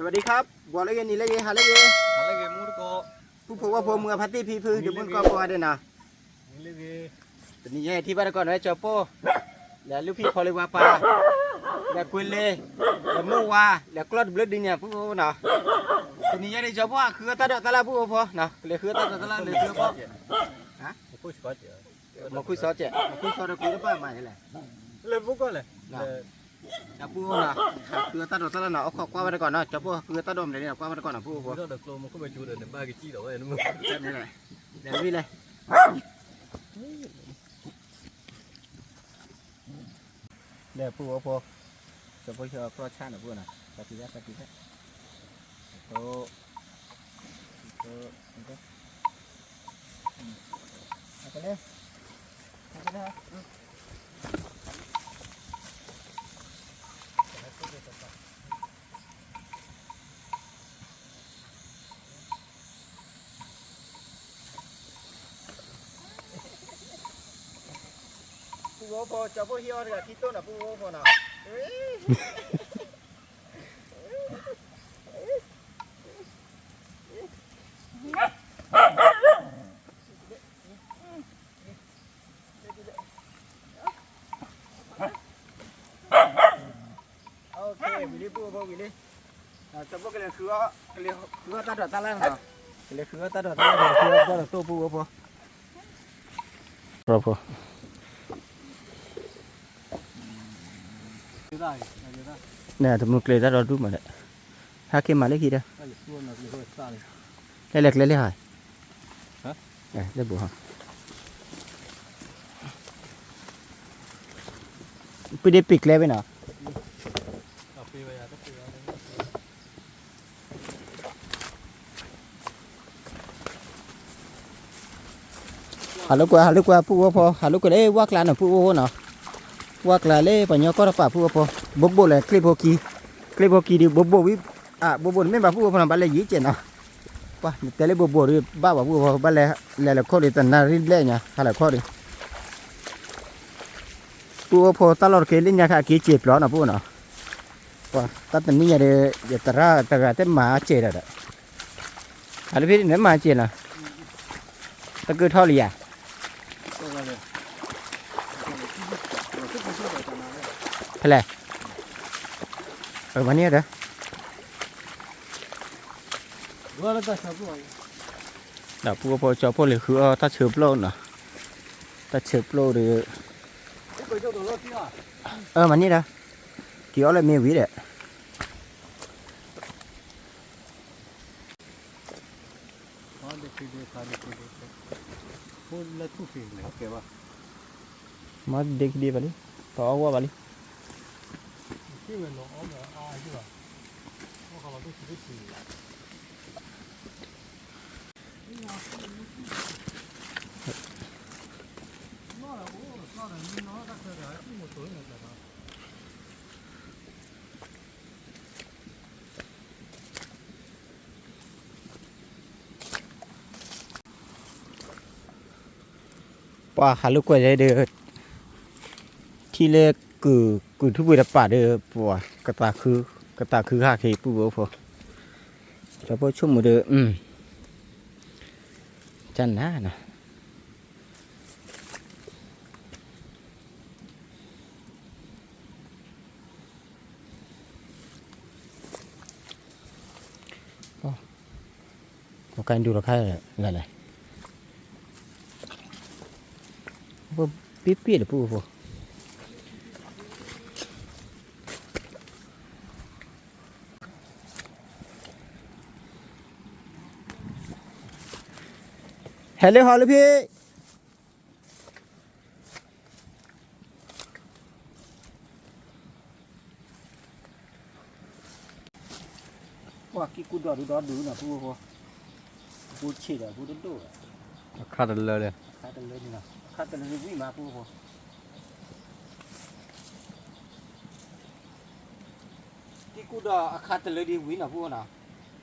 สวัสดีครับ ဘှီလၢဂ့ၤ နံၤလၢဂ့ၤ ဟါလၢဂ့ၤ ဟါလၢဂ့ၤ မူတကိး ပူဖိဝဲဖိ မုၢ်အဖါတံၢ်ဖံဖု ဒုးမုၢ်တကိးကိးဂၤဒဲးနီၤ တနံၤညါထံၣ်ဘၣ်တကိးနီၤ ကၠီၤပိၢ် လဲၤလူၢ်ဖံးဖီလ့ၤဝါပၤ လဲၤကွ့လ့ၤ လဲၤမုၢ်ဝါ လဲၤကျီၢ်တဘျုးဒ်န့ၣ် ပူဖိနီၤ တနံၤညါန့ၣ် ကၠီၤပိၢ် ဟးဃုအီၣ်တၢ်ဒိးတၢ်လၢ် ပူဖိနီၤ ကလဲၤဃုအီၣ်တၢ်ဒိးတၢ်လၢ်လၢကၠီၤပိၢ် မၤခူၣ်စီကဲး မၤခူၣ်စီဒီးကွံတပၢ်မၤယလဲၣ် လၢပူၤကီၢ်လဲၣ် အပူၤအိၣ်နီၤ ဃုအီၣ်တၢ်ဒိးတၢ်လၢ်နီၤ အခီၣ်ကွၢ်ဝဲတကိးနီၤ ကၠီၤပိၢ် ဃုအီၣ်တၢ်ဒိးမနုၤန့ၣ် ကွၢ်ဝဲတကိးနီၤ ပူၤအိၣ်ဖိ လဲၤဝံၤလဲၣ် လဲၤပူၤအိၣ်ဖိ ကၠီၤပိၢ် ဟံၣ်အီၣ်ကျီၢ်ဆၣ်န့ၣ် ပူၤနီၤ သးကံၢ်သၣ် သးကံၢ်သၣ် ပူၤအိၣ်ဖိ ကၠီၤပိၢ် ဟံၣ်အီၣ်တဂၤခံတိၢ်နီၤ ပူၤအိၣ်ဖိနီၤ ဝံၤလံ ပူၤအိၣ်ဖိဝံၤလံ ကၠီၤပိၢ် ကလဲၤဃုအီၣ် ကလဲၤဃုအီၣ်တၢ်ဒိးတၢ်လၢ်နီၤ ကလဲၤဃုအီၣ်တၢ်ဒိးတၢ်လၢ် ကလဲၤဃုအီၣ်တၢ်ဒိးတိၢ် ပူၤအိၣ်ဖိ န့ၣ် တမုၢ်ကျဲၤတၢ်ဒီဒူၣ်မးဒီး ဟဲက့ၤမၤလၢခံဒီး လဲၤလဲၤကျဲလၢဟါ လၢဘိဟါ ပဒ့ပ့ၤကျဲဝဲနီၤ ဟးလိာ်ကွဲ ဟးလိာ်ကွဲ ပူၤအိၣ်ဖိ ဟးလိာ်ကွဲလၢဝၣ်ကျါန့ၣ် ပူၤအိၣ်ဖိနီၤ ဝၣ်ကျါလၢပှၤညီကီၢ်တပၤ ပူၤအိၣ်ဖိ ဘိးဘိးလဲၤကျ့ဖိခံ ကျ့ဖိခံဒီး ဘိးဘိးဝံၤ အဘိးဘိးန့ၣ်မ့ၢ်ဘၣ် ပူၤအိၣ်ဖိနီၤ ဘၣ်လဲၤယံၤကဲးနီၤ ပှၤနတဲလၢဘိးဘိးဒီး ဘၣ်ဘၣ် ပူၤအိၣ်ဖိ ဘၣ်လဲၤ လဲၤလဲၤခိၣ်ဒီး တနၣ်ရံၣ်ဘျဲၣ်ညါ ဟးလဲၤခိၣ်ဒီး ပူၤအိၣ်ဖိ တၢ်လီၢ်တက့ၢ် လၢညါခါအက့ၤစ့ၤပျီနီၤ ပူၤနီၤ ပှၤတၢ်တနံၣ်ညါဒီး ယသရၣ်တဂၤတမၤစ့ၤဒီး အလၢဖဲန့ၣ်မၤစ့ၤနီၤ တကုာ်ထီၣ်လံယၤ ဖဲလဲၣ် အမၤန့ၢ်ဒီး ဒီးပူၤအိၣ်ဖိ ကၠီၤပိၢ်လဲၤဃုအီၣ်တၢ်ဆၢပျိနီၤ တၢ်ဆၢပျိဒီး အမၤန့ၢ်ဒီး က့ၤအီၣ်လၢမ့ၢ်ဝံၤဒီး မၤဒ့ခံဒ့ဘၣ်လံ တအီၣ်ဝဲဘၣ်လံ ပှၤဟးလိာ်ကွဲလဲၣ်ဒီး ထံၣ်လၢကုၢ် ကုၢ်ထူၣ်ပှ့ၤတပၤဒီး ပှၤ ကသးခု ကသးခုဟးက့ၤ ပူၤအိၣ်ဖိ ကၠီၤပိၢ်ဆိကမိၣ်ဒီး ကနၤနီၤ ပကဒူၣ်လီၤခါလၢ်လၢ် ပပ့ၢ်ပ့ၢ်လၢပူၤဖိ ဟဲလၢဟီလၢဖဲ ပှၤကံၢ်ကူၣ်ဒီးဒူဒီဒူနီၤ ပူၤဖိ ပူၤဆံးဒီးပူၤတဒိၣ်ဒီး အခါတလၢဒီး အခါတလၢန့ၣ်နီၤ အခါတလၢဝံၣ်မး ပူၤဖိ ကံၢ်ကူၣ်ဒီးအခါတလၢဒ်ဝံၤနီၤ ပူၤဖိနီၤ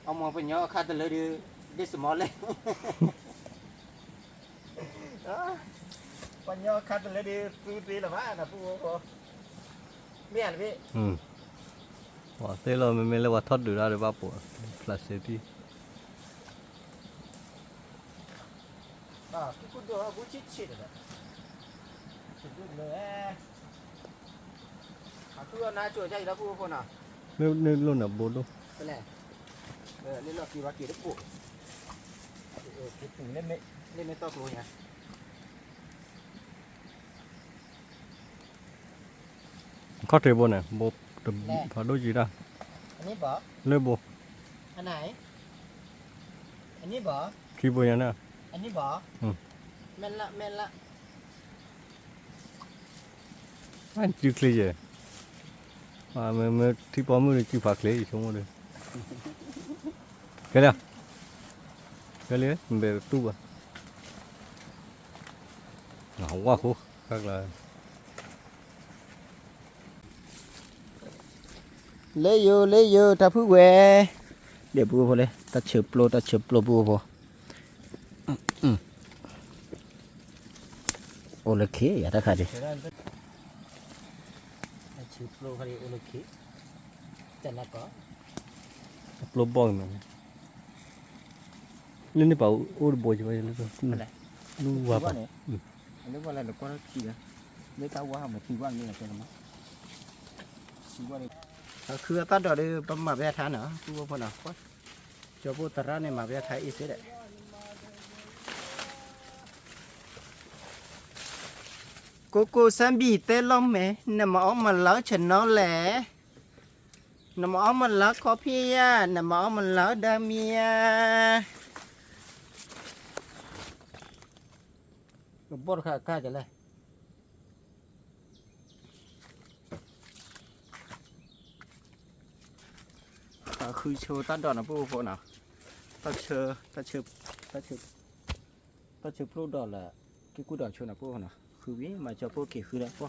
အမ့ၢ်ပညီအခါတလၢဒ် ဒ်စမီလဲၣ် ပှၤညီခါတလၢဒ်သူသ့လၢၤဘၣ်နီၤ ပူၤဖိ မ့ၢ်ဧါတဘ့ၣ် ပှၤသ့လီၤ မ့မ့ၢ်လၢပှၤထီၣ်ဒုးတၢ်ဒီးဘၣ်ပိာ် plastic န့ၣ်လိၣ်န့ၣ်ဘိဒိၣ် ခီၣ်ထံးဘိန့ၣ် ဘိဖးဒိၣ်ကံတၢ် လၢဘိ ခံဘိညါန့ၣ် အစုချ့ယဲၢ် မ့ၢ်ထံပီမုၣ်ဒီးစုဖးချ့ ယဆိကမိၣ်ဒီး ကဲလံ ကဲလံ မ့ၢ်ဘဲတူၢ်ဘၣ် ဝါဃိ ခါကျါ လၢယိၤ လၢယိၤ တၢ်ဖုဝဲ ဒဲးပူဖိလၢ တၢ်ဆၢပျိ တၢ်ဆၢပျိပူဖိ အိၣ်လၢခ့ယၤတၢ်ခါဒံး တၢ်ဆၢပျိခါဒံးအိၣ်လၢခ့ တၢ်နၢ်ကီၢ် တၢ်ပျိဘီၣ်ကမ့ၢ် လၢန့ၣ်ပာ်အိၣ်တဘိယဘၣ်လၢ လူဝါပာ် လၢပှၤလၢနကွၢ်ထီၣ်ထံလၢ လၢတၢ်ဝါမၤထံကွၢ်န့ၣ်လီၤ တဲလီၤမး ခုအသၣ်ဒိးဒီး ပမၤဘဲထါနီၤ ပူဖိနီၤ ကၠီဖိသရၣ်န့ၣ်မၤဘဲထါအ့ၣ်စ့ဒီး ကိကိစၢ်ဘံၣ်တဲလီၤမဲာ် နမၤအီၣ်မၤလီၤဆနီၤလဲၣ် နမၤအီၣ်မၤလီၤခီဖျိယါ နမၤအီၣ်မၤလီၤဒၢမံယါ ကဘီၣ်တခါခါကလဲၣ် ဃုဆိတၢ်ဒိးနီၤ ပူဖိနီၤ တၢ်ဆၢ တၢ်ဆၢ တၢ်ဆၢပျိဒိးလၢ က့ၢ်ကူၣ်ဒိးဆိနီၤ ပူဖိနီၤ ဃုဝံၤ မၤကၠီဖိက့ၤဃုဒီးပှၤ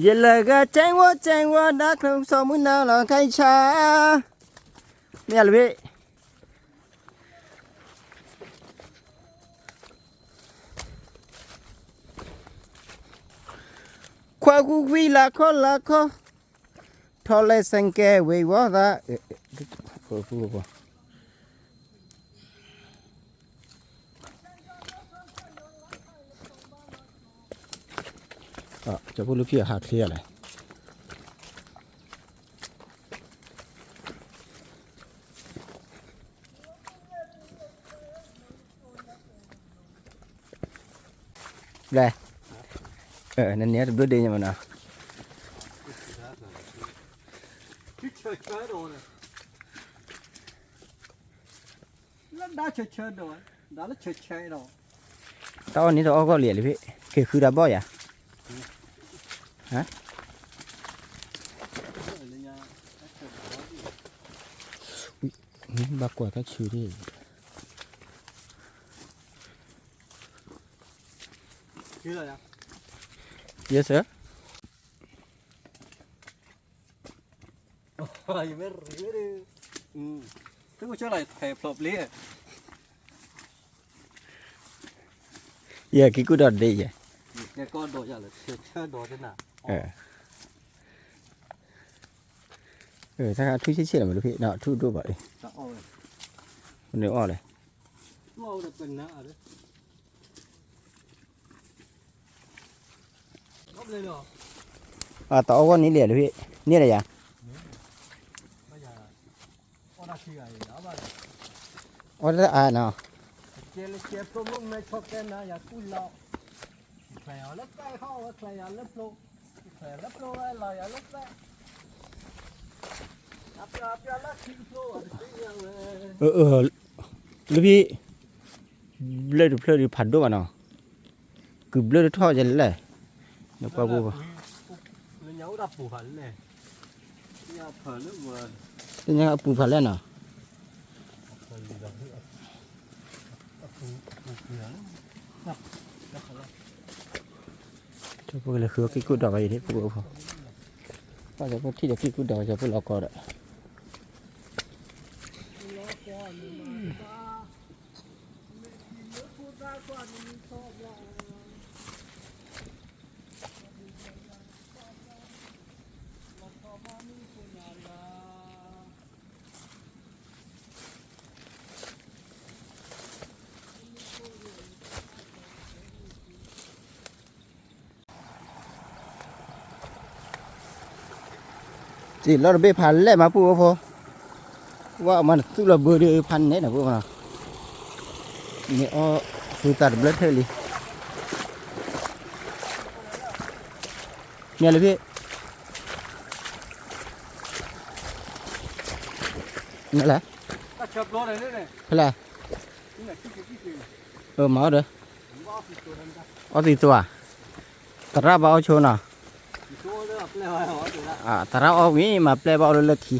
ယလဲၤဂၤကဲဝီကဲဝီ ဒၣ်ချိၣ်စီၤမုၢ်နၤလီၤခါအံၤဆါ မ့ၢ်ယၤလၢဘ့ၣ် ခွါဃုကွံလၤခီလၤခီ ထီၣ်လဲၤစဲးကဲဝ့ၤဝီသး ကၠီဖိလူၤဖံးအဟးချ့ယၤလဲၣ် ဘျဲၣ် နန့ၢ်တဘျုးဒ့ညါမနီၤ တၢ်အီၣ်န့ၣ်တအီၣ်ဂီၢ်လံလံဖဲ က့ၤဃုတၢ်ဘီၣ်ယၤ ဘၣ်ကွၢ်တၢ်ဆူၣ်ဒ် Yes sir ယမ့ၢ်ရ့ဝဲဒၣ် သုကဆၢလီၤဖဲဖျိပျ့ၤ ယက့ၤကူၣ်ဒီးဒ့ယဲ ကဲကီၢ်ဒီးယၤလၢဆၢဆၢဒီးတနၤ တၢ်အထူၣ်ဆ့ၣ်ဆ့ၣ်လီၤမ့ၢ်တဖံး ဒီးအထူၣ်ဒိၣ်ဘၣ်အံၤ န့ၣ်အီၣ်လဲၣ် အတအီၣ်ဂီၢ်န့ၣ်လဲၣ်တဖံး န့ၣ်လဲၣ်ယၤ အီၣ်တၢ်အါနီၤ လၢဖံ ဘျၢၣ်တဖျၢၣ်ဒုးဖးဒိၣ်ဘၣ်နီၤ ကုၤဘျၢၣ်တထီၣ်ယဲလဲၣ် နကွၢ်ပူၤ လၢညါအပူၤဖးလဲၣ်နီၤ ကၠီဖိကလဲၤဃုအီၣ်က့ၢ်ကူၣ်ဒီးဝဲအံၤ ပူၤဖိ ပှၤကၠီဖိထံၣ်ဒီးက့ၢ်ကူၣ်ဒီးဝဲ ကၠီဖိလီၤကီဒီး မ့ၢ်လၢဖိသၣ်ကွၢ်န့ၣ်မ့ၢ်ထီၣ်ဘျီ စ့ၢ်လီၤတဘ့ၣ်ဖးလဲၢ်မးပုၢ်ဖိ, ဝဲအမၤနသူၣ်လီၤဘၢဒီးဖးနဲၣ်နီၤပုၢ်ဖိနီၤ, မ့ၢ်အီၣ်သူသးတဘျၢထၢၣ်လံ, မ့ၢ်လၢဖဲ မ့ၢ်လဲၣ်, ဖဲလဲၣ်, မၤအီၣ်ဒီး, အီၣ်သံသိဧါ, သရၣ်ဘၣ်အီၣ်ဆိနီၤ, သရၣ်အီၣ်ဝံၤမၤပျဲၢ်ဘၣ်အီၣ်လၢလၢခံ,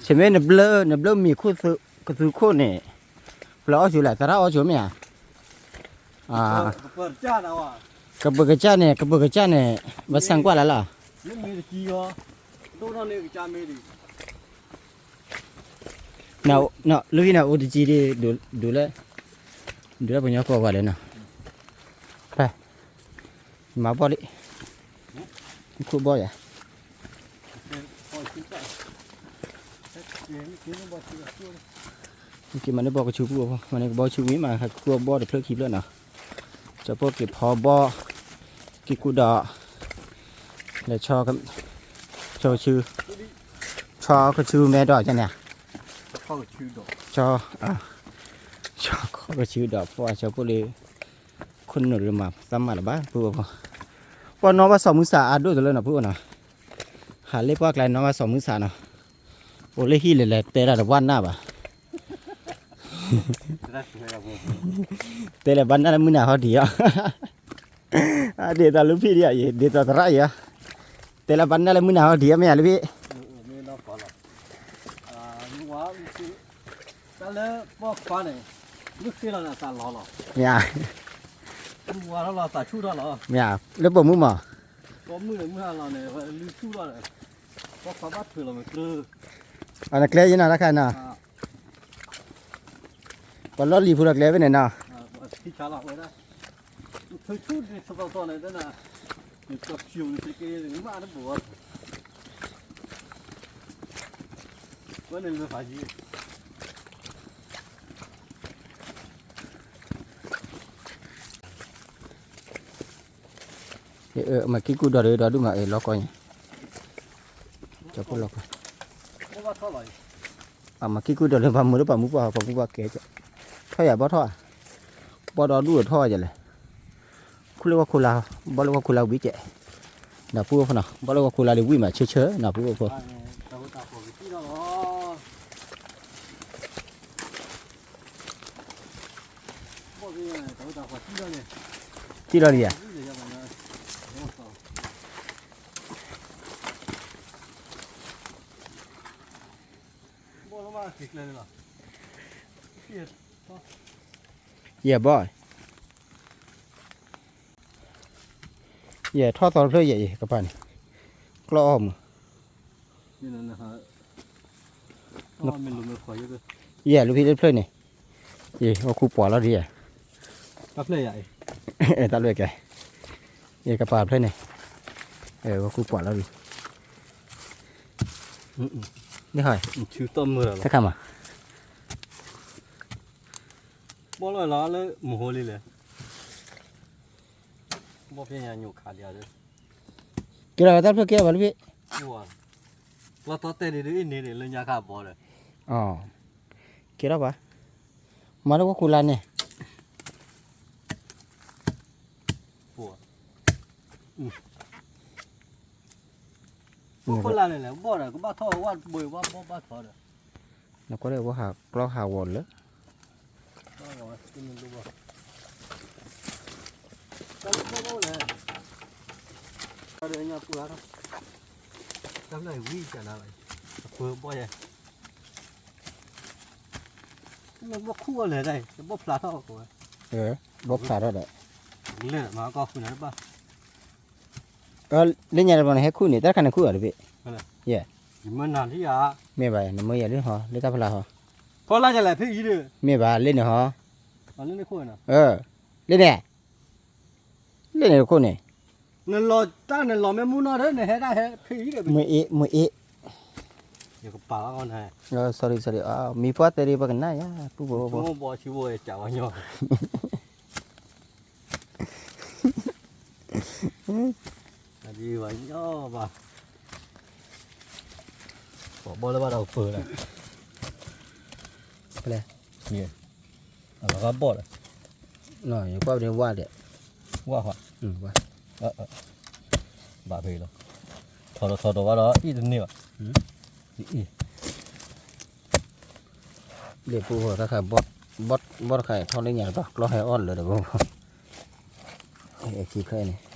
ဆ့မ့ၢ်နဘျၢ နဘျၢမ့ၤခိၣ်ကသူခိၣ်န့ၣ်, ပျဲၢ်အီၣ်ဆိလဲၣ် သရၣ်အီၣ်ဆိမ့ၢ်ဧါ, ကပၢၤကစၢ်န့ၣ် ကပၢၤကစၢ်န့ၣ် ဘၣ်ဆၣ်ကွၢ်လၢ်လၢ် လၢဖဲန့ၣ်အိၣ်တကံဒ် ဒိးလၢ ဒိးလၢပှၤကညီကိးဂၤဒဲးနီၤ, ဖဲ မၤဘီၣ်လံ, ခိၣ်ဘီၣ်ယၤ, က့ၤမၤန့ၢ်ဘီၣ်ကဆူပုၢ်ဖိ မၤန့ၢ်ကဘီဆူဝံၤမး ဟဲခိၣ်ဘီၣ်တဖျၢၣ်ခံဖျၢၣ်နီၤ, ကၠီပိၢ်က့ၤဖီဘီၣ်, က့ၤကူဒီး လဲၤ ဆီကဆူ, ဆီကဆူမဲဒီးကန့ၣ်, ဆီ, ဆီကဆူဒီးပှၤကၠီပိၢ်လၢ ခိၣ်နူာ်ရ့မး သးမၤလၢၤဘၣ် ပုၢ်ဖိ, ပှၤနီၢ်ဘၣ်စီၤမုၢ်ဆါအါဒိၣ်တလၢနီၤ ပုၢ်ဖိနီၤ, ဟးလၢပှၢ်ကျါနီၢ်ဘၣ်စီၤမုၢ်ဆါနီၤ, အိၣ်လၢဟံၣ်လဲၤလဲၤတဲလၢတဘၣ်နၢ်ဘၣ် တဲလၢဘၣ်နၢ်လၢမုၢ်နၤဟီဒံးဧါ, ဒ်သိးလူဖံးဒံးဧါ, ဒ်သိးသရၣ်အံၤဧါ, တဲလၢဘၣ်နၢ်လၢမုၢ်နၤဟီဒံးဧါ မ့ၢ်ဧါလူဖံး, တၢ်လၢပီၢ်ခွါန့ၣ် မုၢ်ဃ့လီၤန့ၣ်အသးလီၤလီၤ, မ့ၢ်ဧါ, မုၢ်ဝါထီၣ်လီၤသးဆူၣ်ထီၣ်လီၤ, မ့ၢ်ဧါ, လၢပိာ်မုၣ်မး, ပီၢ်မုၣ်န့ၣ်မုၢ်ဟါလီၤန့ၣ် ဝဲလုၢ်ဆူၣ်ထီၣ်န့ၣ်, ပီၢ်ခွါဘၣ်ထုးလီၤမ့ၢ်ကျၢၤ, အနကျဲယနၤတခါနီၤ ပှၤလီၢ်လံၤဖိဒီးကျဲဖဲန့ၣ်နီၤ, ဖုဆူၣ်ဒ်သိးသိးန့ၣ် တနၤ, ကၠီဖၠူၤန့ၣ် က့မးတဘိး, ဝဲန့ၣ်လၢဖးယံၤ မၤကံၢ်ကူဒီးဒီးဒူၣ်မး အဲၣ်လီၤကီညါ, ကၠီဖိလီၤကီ, အမၤကံၢ်ကူဒီးလၢပှၤမုာ်လၢပှၤမုာ်ပှၢ် ပှၤမုာ်ပှၢ်ကဲ, ထီၣ်ယၤဘီၣ်ထီၣ်ဧါ, ဘီၣ်ဒီဒူၣ်ထီၣ်ယၤလဲၣ်, ခိၣ်လၢဝီခိၣ်လါ, ဘီၣ်လၢဝီခိၣ်လါဝံၤကဲ, ဒီးပုၢ်ဖိနီၤ ဘီၣ်လၢဝီခိၣ်လါလံဝံၤမး ဆၢဆၢနီၤ ပုၢ်ဖိ တံၢ်လီၤလံဧါ, ယဲၢ်ဘီၣ်, ယဲၢ်ထီၣ်သီတဖျၢၣ်ယဲၢ်အံၤ ကပၤန့ၣ်, ကျီၢ်အီၣ်မုၢ် ယဲၢ်လူၤဖံတဖျၢၣ်န့ၣ်, ယဲၢ်ဝဲခူပှၤလီၤဒ်ယဲၢ်, တၢ်ဖျၢၣ်ယဲၢ်, တၢ်ဖျၢၣ်ကဲ, ယဲၢ်ကပၤတဖျၢၣ်န့ၣ်, ဝဲခူပှၤလီၤဒ်, န့ၣ်ဟီ, တခါမး, ဘီၣ်လီၤလၢမဟိလံလဲၣ်, ဘီၣ်ဖဲညါညိၣ်ခးဒံး, ကဲလီၤတၢ်ဖျၢၣ်ကဲဘၣ်လူၤဖံ လီၤတီတဲဒ်ဒ်အံၤန့ၣ်လၢညါခါဘီဒီး, ကဲထီၣ်ဘၣ်, မၤလၢဝီခိၣ်လါန့ၣ်, ဝီခိၣ်လါန့ၣ်လဲၣ် ဘီၣ်ဒီးကဘၣ်ထီၣ်ဝဲဝၣ်တဘိဝဲဘီၣ်ဘၣ်ထီၣ်ဒီး, နကွၢ်လၢဝီဟးကျီဟးဂီၤလၢ ဘီၣ်ဖျါထီၣ်ဒီး, လၢညါတဘျီန့ၣ် ဟဲခူၣ်န့ၣ် တၢ်တခါန့ၣ်ခူၣ်အီၤတဘ့ၣ်, ယဲ, မ့ၢ်ဘၣ် နမၢယၤလံဟီ လၢတၢ်ဖျါဟီ, မ့ၢ်ဘၣ် လၢန့ၣ်ဟီ, လၢန့ၣ်, လၢန့ၣ်တခိၣ်န့ၣ်, မ့ၢ်အ့ၣ် မ့ၢ်အ့ၣ်, sorry sorry မံၤပှၢ်တဲဒ်ပှၤကနၣ်ယၤ ပုၢ်ဖိဖိ, ဘၣ်, ဘၣ်, ဘီၣ်လၢဘၣ်ဒီးပၢၤလၢ ဖဲလဲၣ် အလီၤဂာ်ဘီၣ်လၢ ယကွၢ်ပန့ၣ်ဝါဒီး ဝါဟီ ဘၣ်ဖဲလီၤ ထီၣ်ဒီးထီၣ်ဒီးဘၣ်ဒီး အံၣ်တန့ၢ်ဘၣ် အံၣ် လ့ၣ်ပူၤတၢ်ခါ ဘီၣ်တခါထီၣ်လၢညါတဘျီ ကျီဟဲအီၣ်လၢတဘိ ခံခဲန့ၣ် အခီၣ်ဆဲးထံၣ်လၢ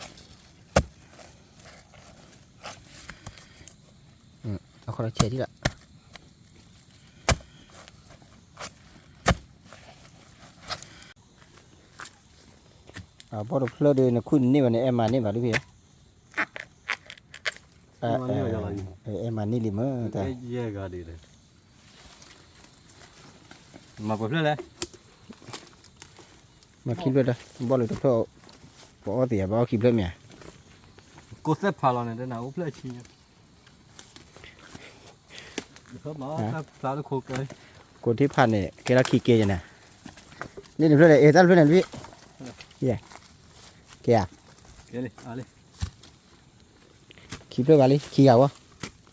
အဘီၣ်တဖျၢၣ်ဒီး နခူၣ်န့ၢ်ဘၣ်န့ၣ် အဲၣ်မၤန့ၢ်ဘၣ်လၢဖဲ အဲၣ်မၤန့ၢ်လံမ့ၢ်တၢ် မၤပှဲၤဖျၢၣ်လဲၣ် မၤခံဖျၢၣ်တၢ် ဘီၣ်လၢတဖျၢၣ် ပအီၣ်သ့ၣ်ယၤ ဘၣ်အီၣ်ခံဖျၢၣ်မ့ၢ်ဧါ ကိးသဲၣ်ဖးလီၤန့ၣ် တနၤအိၣ်ဖျၢၣ်ဆံညါ ကိးထံဖးန့ၣ် ကဲလီၤခံကဲယၤန့ၣ် လ့ၣ်တဖျၢၣ်န့ၣ် အ့ၣ်တၢ်တဖျၢၣ်န့ၣ်လံ ကဲဧါ ခံဖျၢၣ်ဘၣ်လံ ခံဂၤဝဲ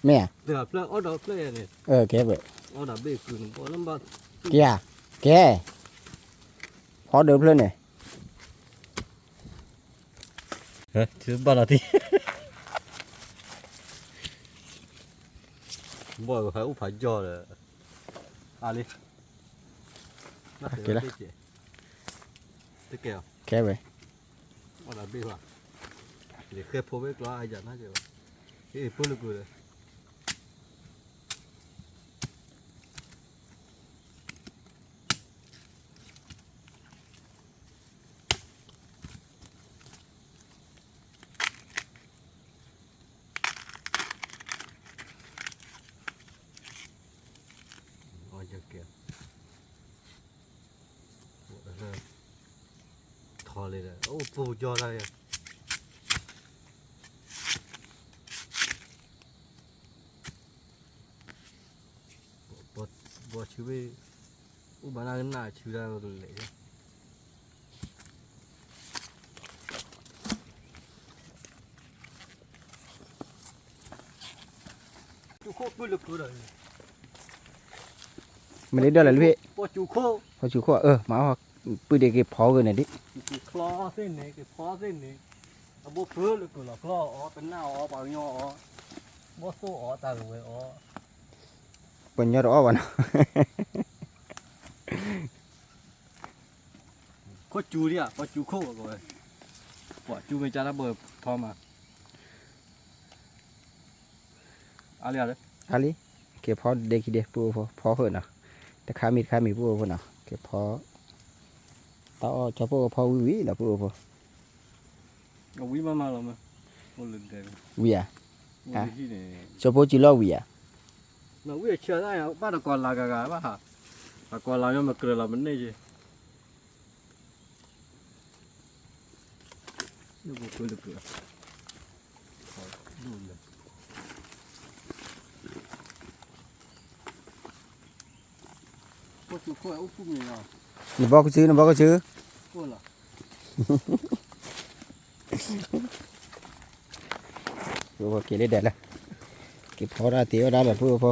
မ့ၢ်ဧါ ကဲဝဲ ကဲ ကဲ ဖီဒၢဖျၢၣ်န့ၣ် ဘၣ်လီၤတံၢ် ဘီၣ်ဟဲအိၣ်ဖးယီၢ်ဒီး အါလံ ကဲလၢ ကဲဝဲ အီၣ်ဒၣ်ဘ့ၣ်ဘၣ် ယဃဲဖိဝဲကျီအယၤနာ်က့ၤဘၣ် ဟ့ၣ်ဖိလၢကွၢ်ဒီး အီၣ်ကဲ ထီၣ်လံဒီး အိၣ်ပူၤကၠီတၢ်ယၤ ဘီဆူဝဲ အိၣ်ဘၣ်နၢ်ကနၣ်ဆူဒၣ်လဲၣ် မ့ၢ်လၢဒၢၣ်လၢ်လၢဖဲ ဖီစူၤခိၣ် အၢ မၤအီၣ် ပုၢ်ဒ့က့ၤဖီဂ့ၤန့ၣ်ဒ် ချီသ့ၣ်န့ၣ် က့ၤဖီသ့ၣ်န့ၣ် အဘိဖုလၢကလီၤကျီအီၤ ပနၢ်အီၤ ပှၤကညီအီၤ ဘီၣ်သိၣ်အီၤ တၢ်ဂဝဲအီၤ ပှၤကညီတအီၣ်ဘၣ်နီၤ ခိၣ်စူၤဒံးဧါ ပှၤစူၤခိၣ်ဝဲ ပှၤစူၤမ့ၢ်ကၢ်တၢ်ဘၢဖီမး အါလံ အါလံ က့ၤဖီဒဲခံဒဲ ပုၢ်အိၣ်ဖိ ဖီဃုာ်နီၤ တခါမံၤတခါမံၤ ပုၢ်အိၣ်ဖိနီၤ က့ၤဖီ တၢ်အီၣ်ကၠီဖိကဖီဝံၤဝံၤလီၤ ပုၢ်အိၣ်ဖိ ဝံၤဧါ ကၠီဖိစူၤလီၢ်ဝံၤဧါ ဘၣ်တကီၢ်လၤဂၤဂၤဘၣ် တကီၢ်လၤမ့ၢ်မကြၢးလီၤမ့ၢ်န့ၢ်က့ၤ နဘီကစု နဘီကစု က့ၤလၢဒဲးလၢ က့ၤဖီဒၣ်တ့အီၣ်ဒၣ်လၢပုၢ်ဖိ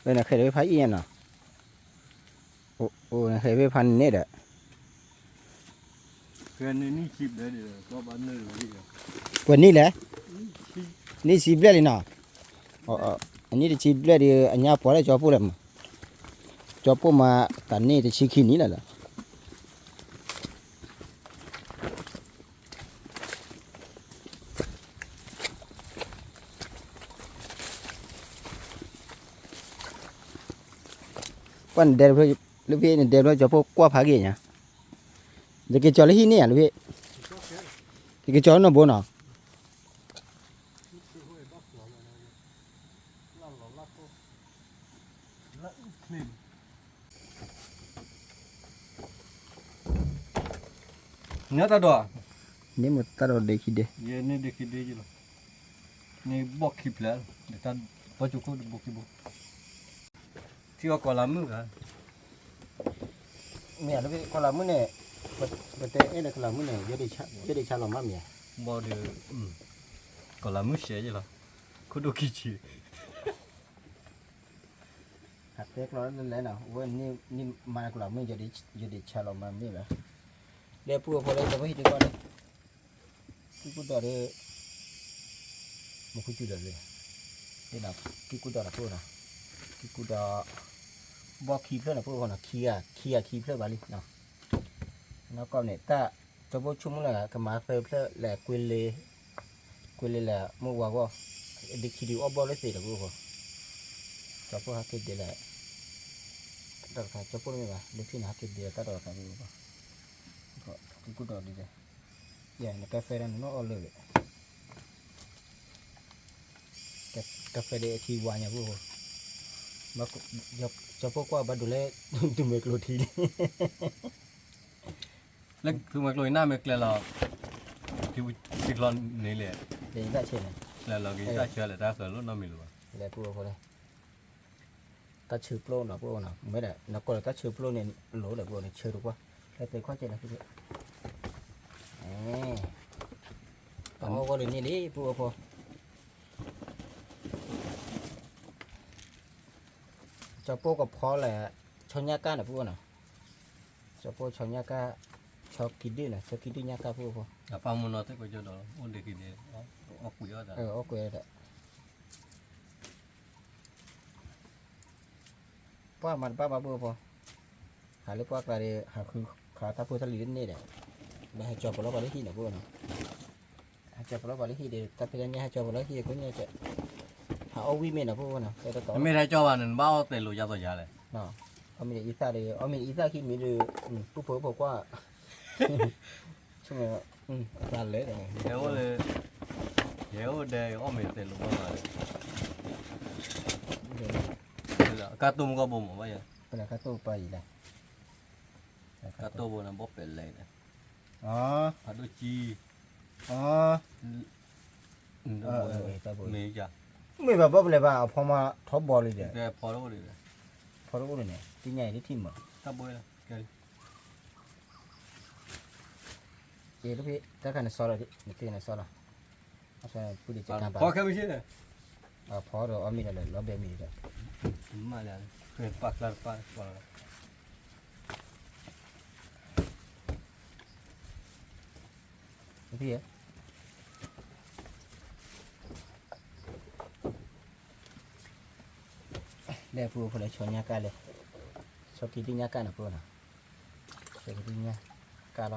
လၢနဃဲးတဝ့ဖးအံၤနီၤ အိၣ်နဃဲးဝ့ဖးန့ၣ်ဒီး ပှဲၤန့ၢ်နံၣ်ဆံဘျဲၣ်ဒီး နံၣ်ဆံဘျဲၣ်လံနီၤ အနံၣ်တဆံဘျဲၣ်ဒီး အညါပှၤလၢကၠီပိၢ်လဲၣ်မး ကၠီပိၢ်မး တၢ်န့ၢ်တဆံခံနံၣ်လီၤလီၤ ပှၤနဒဲးတဖျၢၣ် လၢဖဲနဒဲးတဖျၢၣ် ကၠီဖိကွၢ်ဖးက့ၤညါ ယက့ၤကၠီလၢဟံၣ်န့ၣ်ဧါ လၢဖဲ ယက့ၤကၠီလၢနီၢ်ဘိနီၤ နတၢ်ဒိး န့ၣ်မ့ၢ်တၢ်ဒိးဒ့ခံဒ့ ယဲန့ၣ်ဒ့ခံဒ့ယလီၤ န့ၣ်ဘီၣ်ခံဖျၢၣ် တၢ်ဘီၣ်ကၠိခိၣ်တဘိခံဘိ ထံအီၣ်ကီၢ်လၤမုၣ်ဂၤ မ့ၢ်လၢကီၢ်လၤမုၣ်န့ၣ် ပတဲအဲၣ်လၢကီၢ်လၤမုၣ်န့ၣ် ယဲဒ့ဆါလီၤမးမ့ၢ် ဘီၣ်ဒီး ကီၢ်လၢမုၢ်ရှဲယဲလီၤ, ခိၣ်ဒိၣ်ခံဆံ, ဟးတဲကျီလဲၤနီၤ, ဝဲန့ၣ်မၤကလီၤမုၢ်, ယဒ့ဆါလီၤမၤမ့ၢ်ဘၣ်, ဒီပုၢ်ဝဲၢ်ဖိလၢ တမ့ၢ်ဟံၣ်တကွၢ်လၢ ကံၢ်ကူၣ်ဒီးဒီး မူခိၣ်စူၤဒီးလံ, ဒ်နီၤ ကံၢ်ကူၣ်ဒီးဒီးဖိနီၤ, ကံၢ်ကူၣ်ဒီး ဘီၣ်ခံဖျၢၣ်နီၤ ပုၢ်ဖိနီၤ, ခံဂၤခံဖျၢၣ်ဘၣ်လံနီၤ, နီၢ်ကီၢ်န့ၣ် တၢ်ကၠီၤဖိဆိကမိၣ်လၢ ကမၤသၢဖျၢၣ်လဲၤကွ့လ့, ကွ့လ့လဲၤမုၢ်ဝါဂီၢ်, ဒ့ခံဒုးအီၣ်ဘီၣ်လၢသ့ၣ်ဒီးပုၢ်ဖိ, ကၠီၤဖိဟးက့ၤဒ့လၢ တၢ်တခါ ကၠီၤဖိတမ့ၢ်ဘၣ် လၢဖံန့ၣ် ဟးက့ၤဒ့လၢတၢ်တခါပုၢ်ဖိ, ကံၢ်ကူၣ်ဒီးဒ်လဲၣ်, ယဲနကဲဖဲဒၣ်နနီၢ်အီၣ်လၢာ်, ကဲဖဲဒၣ်အထံဝါညါပုၢ်ဖိ, ကၠီၤဖိကွၢ်ဘၣ်ဒိးလၢ သုးမဲာ်ကျိၤထံလံ, လၢသုးမဲာ်ကျိၤအံၤ နၢ်မဲာ်ကျဲလီၤ, ထံချီန့ၣ်လဲၣ်, ကျဲလီၤက့ၤတၢ်ဆၢလဲၣ် တၢ်ဆၢလီၤနီတမံၤလၢၤဘၣ်, လဲၤပုၢ်ဖိလၢ တၢ်ဆၢပျိနီၤ ပုၢ်ဖိနီၤ, မ့ၢ်ဒီး နကိးလၢတၢ်ဆၢပျိန့ၣ် လိၤဒီးပုၢ်ဖိန့ၣ် ဆၢတကွၢ်, လဲၤသုးခီၣ်ကဲလီၤ, တအီၣ်ဂီၢ်ဒ်န့ၣ်လံ ပုၢ်ဖိ, ကၠီၤဖိကဖီလဲၣ်, ဆီညါကၣ်န့ၣ် ပုၢ်ဖိနီၤ, ကၠီၤဖိဆီညါကၣ်, ဆီကံဒုၣ်န့ၣ် ဆီကံဒုၣ်ညါကၣ် ပုၢ်ဖိ, အပၢ်မုၢ်နီၢ်သ့ၣ်ကီးကၠီဒီး အိၣ်ဒ့က့ၤဒ့, အီၣ်ကွံာ်အီၣ်တၢ်, အီၣ်ကွံာ်အီၣ်တၢ် ပှၢ်မၤတဘၣ်ဘၣ်ပုၢ်ဖိ, ဟးလၢပှၢ်ကျါဒီး ဟးဃုခးတၢ်ဖိတၢ်လံၤတန့ၢ်ဒီး, ဘၣ်ဟဲကၠီၤပလီၢ်ပှၤလၢဟံၣ်နီၤ ပုၢ်ဖိနီၤ, ဟဲကၠီၤပလီၢ်ပှၤလၢဟံၣ်ဒီး တၢ်ဖဲတၢ်ညၣ်ဟဲကၠီၤပလီၢ်ဟံၣ်အခိၣ်ညၣ်ကဲ, ဟးအီၣ်ဝံၣ်မ့ၢ်နီၤ ပုၢ်ဖိနီၤ, တတီၤ နမ့ၢ်ဟဲကၠီၤဘၣ်န့ၣ် နဘၣ်အီၣ်တဲာ်လိာ်ယါသိးယါလဲၣ်, အီၣ်မ့ၢ်အံသၣ်ဒီး အီၣ်မ့ၢ်အံသၣ်ခံမံၤဒီး, ပုၢ်ဖိဖိကွၢ် ဆိကမိၣ်, အသးလဲၣ်, ယဲအိၣ်လၢ, ယဲအိၣ်ဒဲးအီၣ်မ့ၢ်တဲာ်လိာ်ဘၣ်မး, ကါတိၢ်မုၢ်ကီၢ်ဘိမးဘၣ်ယဲ, ကါတိၢ်ပၢ်အံၤလဲၣ်, ကါတိၢ်ဘိန့ၣ် ဘီၣ်ပဲာ်လဲၣ်န့ၣ်, ဖးဒိၣ်ကံ, မ့ၢ်ယါ, မ့ၢ်ဘၣ်ဘီၣ်ပဲာ်လဲၣ်ဘၣ် အဖီမးထီဘီလံဒီး, ဖီတအိၣ်ဒံး, ဖီတအိၣ်ဒံးန့ၣ် သ့ၣ်ညါအံၤဒ်ထံၣ်မး, တၢ်ဘိလၢ ကဲလံ, ကဲလၢဖဲ တၢ်ခါန့ၣ်စီလီၤ, နသ့ၣ်န့ၣ်စီလီၤ, ဖီခဲမုၢ်ဆ့ၣ်န့ၣ်, ဖီဒီးအီၣ်မ့ၢ်ဒီးလဲၣ် လီၤဘဲမ့ၢ်ဒီး, မ့ၢ်လၢ, ပာ်ကျါတပာ်လီၤ ဖဲ လဲၤပုၢ်ဖိလၢဆီညါကၣ်လဲၣ်, ဆီကံဒုၣ်ညါကၣ်န့ၣ်ပုၢ်နီၤ, ဆီကံဒုၣ်ညါကၣ်လီၤ,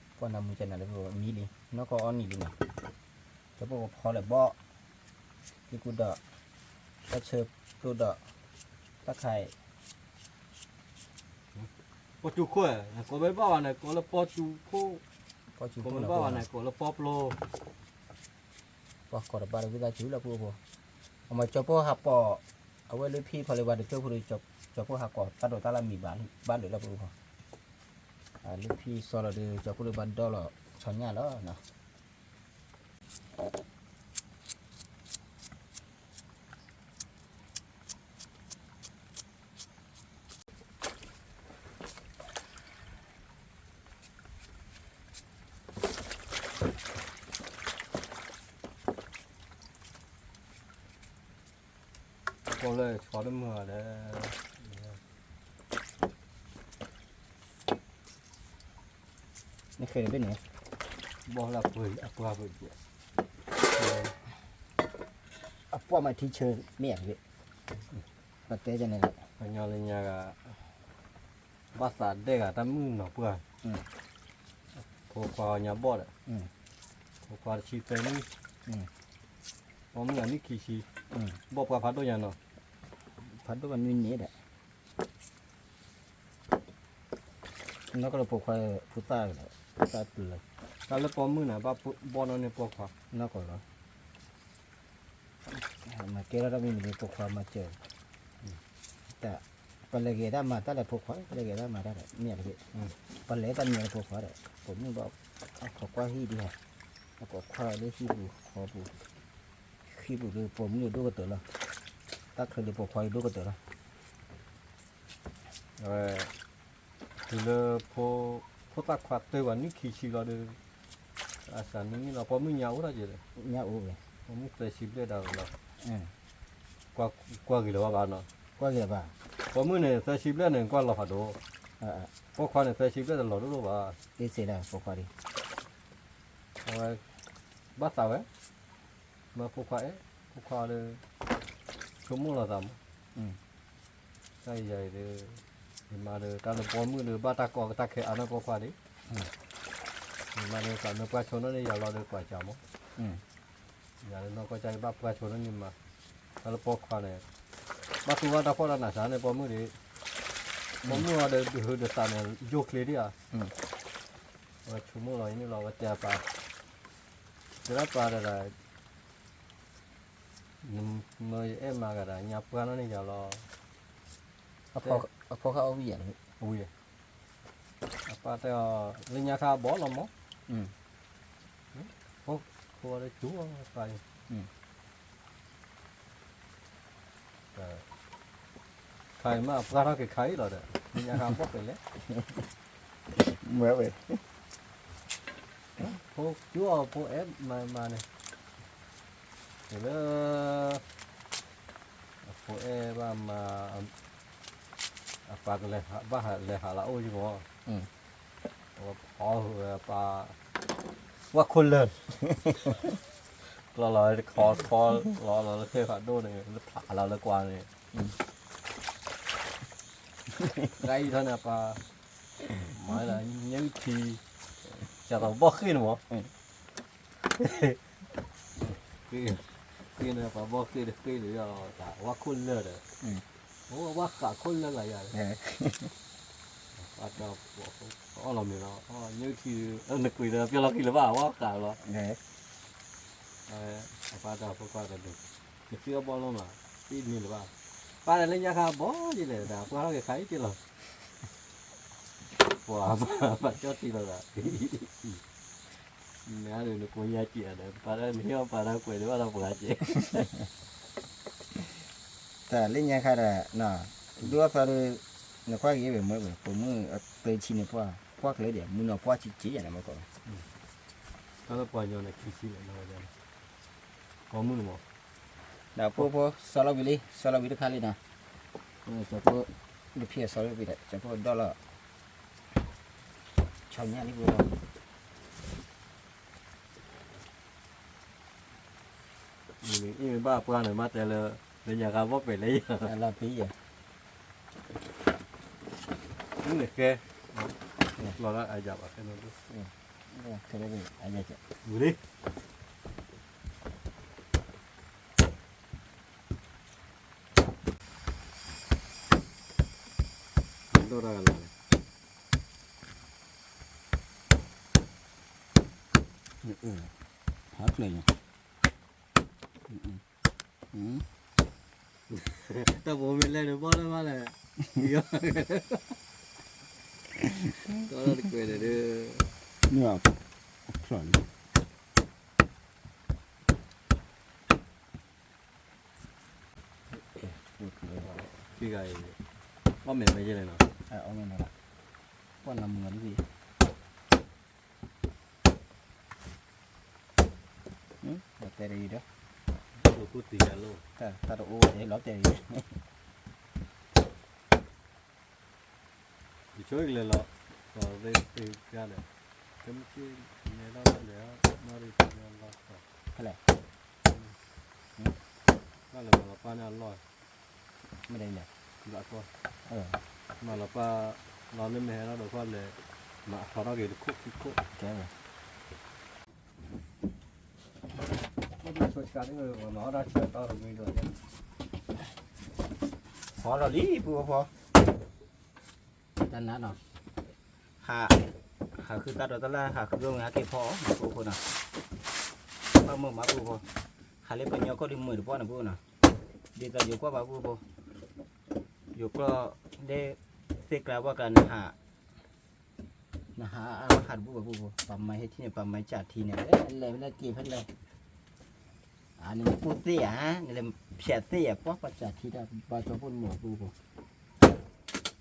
ပှၤနမုၢ်ကနၤလၢပမံလံ, နီၢ်ကီၢ်အီၣ်နံၤလံနီၤ, ကၠီၤဖိကဖီလဲၣ်ဘီၣ်, ကံၢ်ကူၣ်ဒီး, တၢ်ဆၢပျိဒီး, တၢ်ခါအံၤ ပီၢ်စူၤခိၣ်, ကိးမ့ၢ်ဘၣ်ဝဲန့ၣ် ကိးလၢပီၢ်စူၤခိၣ်, ကိးမ့ၢ်ဘၣ်ဝဲန့ၣ် ကိးလၢပီၢ်ပျိ, ပှၤကိးတဘၣ်လၢဝံသးစူၤလၢပုၢ်ဖိ, အမၤကၠီၤဖိဟးပိာ်, အဝဲလၢဖံဖီလၢပှၤတကၠိဖိဒီး ကၠီၤဖိဟးကိးတၢ်ဒိးတၢ်လၢမံၤဘၣ်လၢပုၢ်ဖိ, လၢဖံစီလီၤဒီး ကၠီၤဖိဒီးဘၣ်ဒီလီၤဆီညါလီၤနီၤ ကိးလၢဆီတမုၢ်ဒီး နဃဲၤတဘ့ၣ်န့ၣ် ဘီၣ်လၢအပှၢ်ပူၤ, အပှၢ်မၤထံဆၢမ့ၢ်ဧါတဘ့ၣ်, ပတဲန့ၣ်လီၤ, ပညီလၢညါဂၤ ဘၣ်သးဒဲဂၤတၢ်မုၣ်နီၤပှၢ်, ဖိခွါညါဘီၣ်ဒီး, ဖိခွါတဆံသၢနံၣ်, ပိာ်မုၣ်ဂၤနံၣ်ခံဆံ, ဘီၣ်ပှၢ်ဖးဒိၣ်ညါနီၤ, ဖးဒိၣ်ဘၣ်နွံနံၣ်ဒီး နီၢ်ကီၢ်လၢဖိခွါဖိသၣ်လီၤ, ဖိသၣ်တုၤလီၤ, တၢ်လၢပိာ်မုၣ်န့ၣ် ဘၣ်ဘီၣ်နီၢ်န့ၢ်ပိာ်ခွါ, နီၢ်ကီၢ်လီၤ, မၤကဲထီၣ်တၢ်မ့ၢ်မ့ၢ်လၢပိာ်ခွါမၤစၢၤ, တၢ်, ပလဲၤဂဲၤတၢ်မၤတၢ်လၢဖိခွါ ပလဲၤဂဲၤတၢ်မၤတၢ်ဒီး မ့ၢ်တဘ့ၣ်, ပလဲၤတၢ်မၤလၢဖိခွါဒီး ပိာ်မုၣ်ဘၣ်, အခိးကွၢ်ဟံၣ်ဒံးဧါ, အခိးကွၢ်လၢဟံၣ်ပူၤဃီပူၤ, ဟံၣ်ပူၤဒီးပိာ်မုၣ်ဒိၣ်ကတၢၢ်လီၤ, တၢ်ချၢလၢပိာ်ခွါဒိၣ်ကတၢၢ်လီၤ တုၤလၢ ဖိသၣ်ခွါတၢ်ဘၣ်နံၣ်ခံဆံလီၤဒီး, အစးနံၤနံၤလီၤ ပိာ်မုၣ်ညါအိၣ်ထီၣ်က့ၤဒီး, ပိာ်မုၣ်သၢဆံဘျဲၣ်ဒၣ်ဝဲလီၤ, ကွၢ်ဂ့ၤလၢၤဘၣ်ဘၣ်နီၤ, ပိာ်မုၣ်န့ၣ် သၢဆံဘျဲၣ်န့ၣ် ကွၢ်လီၤဖးဒိၣ်, ပိာ်ခွါန့ၣ် သၢဆံဘျဲၣ်တလီၤဒိၣ်ဒိၣ်ဘၣ်, အဝဲ ဘၣ်သးဝဲ, မ့ၢ်ဖိခွါအဲၣ်, ဖိခွါဒီး ဆိကမိၣ်လီၤသးမး, တၢ်ယၤအံၤဒီး, ယမါဒီး တၢ်လၢပိာ်မုၣ်ဒီး ဘၣ်တၢ်ကီတၢ်ခဲအါန့ၢ်ပိာ်ခွါဒံး, ယမါဒီးသးမ့ၢ်ပှၢ်ဆိနီၣ်န့ၢ်ယၤလီၤဒီးကွၢ်ကၢ်မး, ယၤလၢနီၢ်ကီၢ်ကၢ်ဘၣ်ပှၢ်ဆိနီၣ်န့ၢ်မး, တၢ်လၢပိာ်ခွါန့ၣ်, ဘၣ်သူဘၣ်တၢ်ဖှီၣ်တၢ်နးစၢ်န့ၣ်ပိာ်မုၣ်ဒံး, ပိာ်မုၣ်အီၤဒီးဒုးဟုးဒုးသးန့ၣ် ယိၣ်ချ့ဒံးဧါ, ဝဲဆိကမိၣ်လီၤအံၤန့ၣ်လီၤ ဝဲတဲအပၢ်, တဲဒၣ်ပၢ်ဒီး မ့ၢ်ယအဲၣ်မၤဂၤဒီး ညါပှၢ်နီၣ်န့ၢ်ယၤလီၤ, အဖိခါအီၣ်ဝံၣ်ယၤ, ဝံၣ်, အပၢ်တဲအီၤ လၢညါခါအဘီလီၤမး, ဖိဝဲလၢကၠိအပၢ်အံၤ, ခါအံၤမ့ၢ်အပှၢ်ထီၣ်က့ၤခါအံၤလီၤဒီး လၢညါခါအဘီပှဲၤလဲၣ်, မ့ၢ်ဝဲ ဖိကၠိအီၤဖိအဲၣ်မၤမၤန့ၣ်, လၢ အဖိအဲၣ်ဘၣ်မၤ, အပၢ်ကလဲၤဘၣ်လဲၤဟးလၢအအိၣ်ယမီၤ, အဝဲဖီဝဲအပၢ်, ဝၣ်ခိၣ်လၢာ်, ကျီလီၤတခီခီလီၤလီၤလၢဖဲဖးဒိၣ်န့ၣ် လၢဖးလီၤလၢကွၢ်န့ၣ်, တၢ်အံၤထီၣ်န့ၣ်အပၢ်, မၤလၢညၣ်ထံ, ကၢ်သိးဘီၣ်ဃ့ၢ်န့ၣ်မီၤ ဃ့ၢ်န့ၣ် ပှၤဘီၣ်ဃ့ၢ်တဃ့ၢ်လၢယၤတၢ် ဝၣ်ခိၣ်လၢာ်ဒီး, အိၣ်ဝၣ်ဃးခိၣ်လၢာ်လၢယၤ, အီၣ်လီၤမ့ၤလီၤ ညၣ်ထံ, နကွံာ်ဒီးပျီလီၤကံလၢၤဘၣ် ဝၣ်ဃးလီၤ, အပၢ်တၢ်ဖိခွါတဒူၣ်, နဃ့အီၣ်ဘီလီၤမး, တမ့ၢ်လၢၤဘၣ်, ပၢ်ဒီးလၢညါခါဘီယလဲၣ် တၢ်ပှၢ်ထီၣ်က့ၤခါအံၤက့ၤလီၤ ပှၤဘၣ်ကၠီၣ်တံၢ်လီၤသး, မ့ၢ်အါဒုးနကိးညါစံးအီၤဒီး ပၢ်ဒၣ်နဟ့ၣ်အီၣ်ပၢ်တၢ်ကွဲးဒံးဘၣ်ဒီးပှၤက့ၤ, တၢ်လၢညါခါဒီး, ဒုးအီၣ်သီဒီး, နကွၢ်က့ၤဝဲမ့ၢ်ဝဲ ပိာ်မုၣ်အသုဆံန့ၣ်ပှၢ်, ပှၢ်ကျဲဒံး မုၢ်နီၤပှၢ်ဆံးဆံးယၤန့ၣ်မ့ၢ်ကီး, တၢ်လၢပှၤညီန့ၣ်ခံဆံလဲၣ်, ပိာ်မုၣ်န့ၣ်မ့ၢ် ဒီးဖိဖိ စီၤလီၤဝံၤလံ စီၤလီၤဝံၤတခါလံနီၤ, စီၤဖိ လၢဖံးစီၤလီၤဝံၤဒီး စီၤဖိဒီၣ်လီၤ, ဆီညါလံဖိဖိ, အံၤမ့ၢ်ဘၣ်ပှၢ်န့ၣ် မ့ၢ်တဲလၢ လၢညါခါဘီၣ်ပဲာ်လဲၣ်ယၤ, လီၤပံယၤ, မ့ၢ်န့ၣ်ကဲ, လီၤလၢအယၤဘၣ်ခဲန့ၣ်ဒိၣ်, ဝံၤလံ ဒိၣ်တၢ်ကလါန့ၣ်, ဖးကျၢၤညါ, တၢ်ပိာ်မ့ၢ်လဲၣ်န့ၣ် ဘီၣ်လၢမးလဲၣ်, ကီလၢတကွဲးန့ၣ်ဒီး, မ့ၢ်အဖျီၣ်လံ ဖံဂၤအံၤ, အီၣ်မ့ၤမ့ၢ်ယဲလဲၣ်နီၤ, အီၣ်မ့ၤမ့ၢ်လီၤ, ပှၢ်နမုာ်လံ, လီၤတဲာ်အံၤဒီး, တၢ်တအိၣ်ဝဲလီၤတဲာ်အံၤ ယဆိကလဲၤလီၤ, ဒီးသ့ၣ်သ့ၣ်ကါဒီး, ကဲမ့ၢ်က့ၤနဲထီၣ်လဲၣ်, နီၢ်ရံၣ်တၢ်န့ၣ်လီၤ, ဖဲလဲၣ်, ဘၣ်လဲၤမၤလီၤပၢ်န့ၣ်အလီၢ်, မ့ၢ်ဒ်လဲၣ်, ဘၣ်ကီ, မၤလီၤပၢ်, လီၤန့ၢ်မ့ၢ်ဟဲထီၣ်ဒီးကွၢ်လဲၤ, မၤအဖျီထီၣ်က့ၤတခိၣ်ခံခိၣ်, ကဲ, ဖီလီၤလံ ပူဖိ, တနၤနီၤ, ဟး, ဟးဃုသၣ်ဒီးတလၢ် ဟးဃုဝဲအက့ၤဖီအီၤ ပူဖိနီၤ, ဘၣ်မုာ်မးပူဖိ, ဟးလၢပှၤကညီကီၢ်ဒုးမုာ်တပှၢ်န့ၣ်ပူဖိနီၤ, ဒ်သိးယိၤကွၢ်ဘၣ်ပူဖိ, ယိၤကွၢ်, ဒ်, သ့ၣ်ကျါဝၣ်ကျါန့ၣ်ဟး နဟးအါဝဲဟးတဘူၣ်ဘၣ်ပူဖိ, ပှၤမၤဟဲထံန့ၣ် ပှၤမၤကၢ်ထံန့ၣ် လဲၤဖဲလဲၣ်က့ၤဖဲလဲၣ်, အန့ၣ်နကူၣ်သ့ၣ်ဧါ, နလဲၤဖျဲးသ့ၣ်ဧါ, ပှၤပှၤကၢ်ထံတၢ် ဘါကၠီဖိတမုာ်ပူဖိ,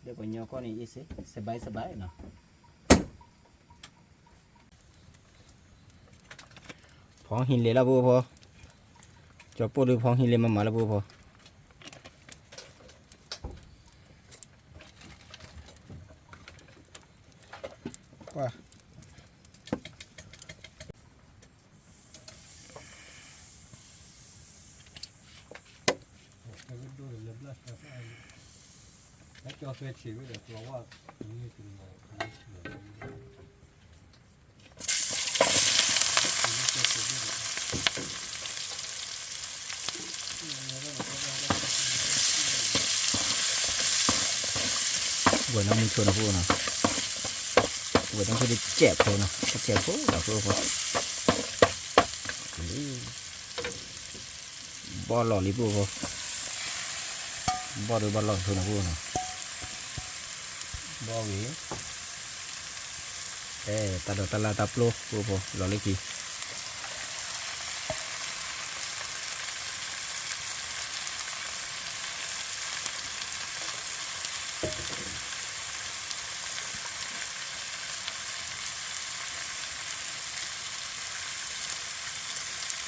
လၢပှၤကညီကီၢ်န့ၣ် အ့ၣ်စ့ စဘဲစဘဲနီၤ. ဖီဟံးလ့ၤလၢပူဖိ, ကၠီပိၢ်ဒုးဖီဟံးလ့ၤမၤမၤလၢပူဖိ. ဝဲနီၢ်မုၢ်ဆိနီၤဖိနီၤ, ဝဲနီၢ်မုၢ်ဆိတစဲးဖိနီၤ, တစဲးဖိနီၤဖိဖိ, ဘီၣ်လီၤလံပူဖိ, ဘီၣ်ဒုးဘီၣ်လီၤဆိနီၤဖိနီၤ, ဘီၣ်ဂ့ၤ, အဲ တၢ်ဒိးတၢ်လၢ်တၢ်ပျိပူဖိ လီၤလၢခံ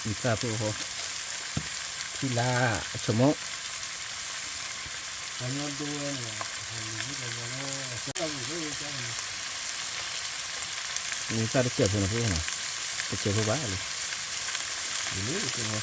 နသၣ်ဖိဖိ, ထံလၢအဆိကမိၣ်, နသၣ်တစဲးဖိနီၤဖိနီၤ, တစဲးဖိဘၣ်လံ, လံ ထံဆၣ်,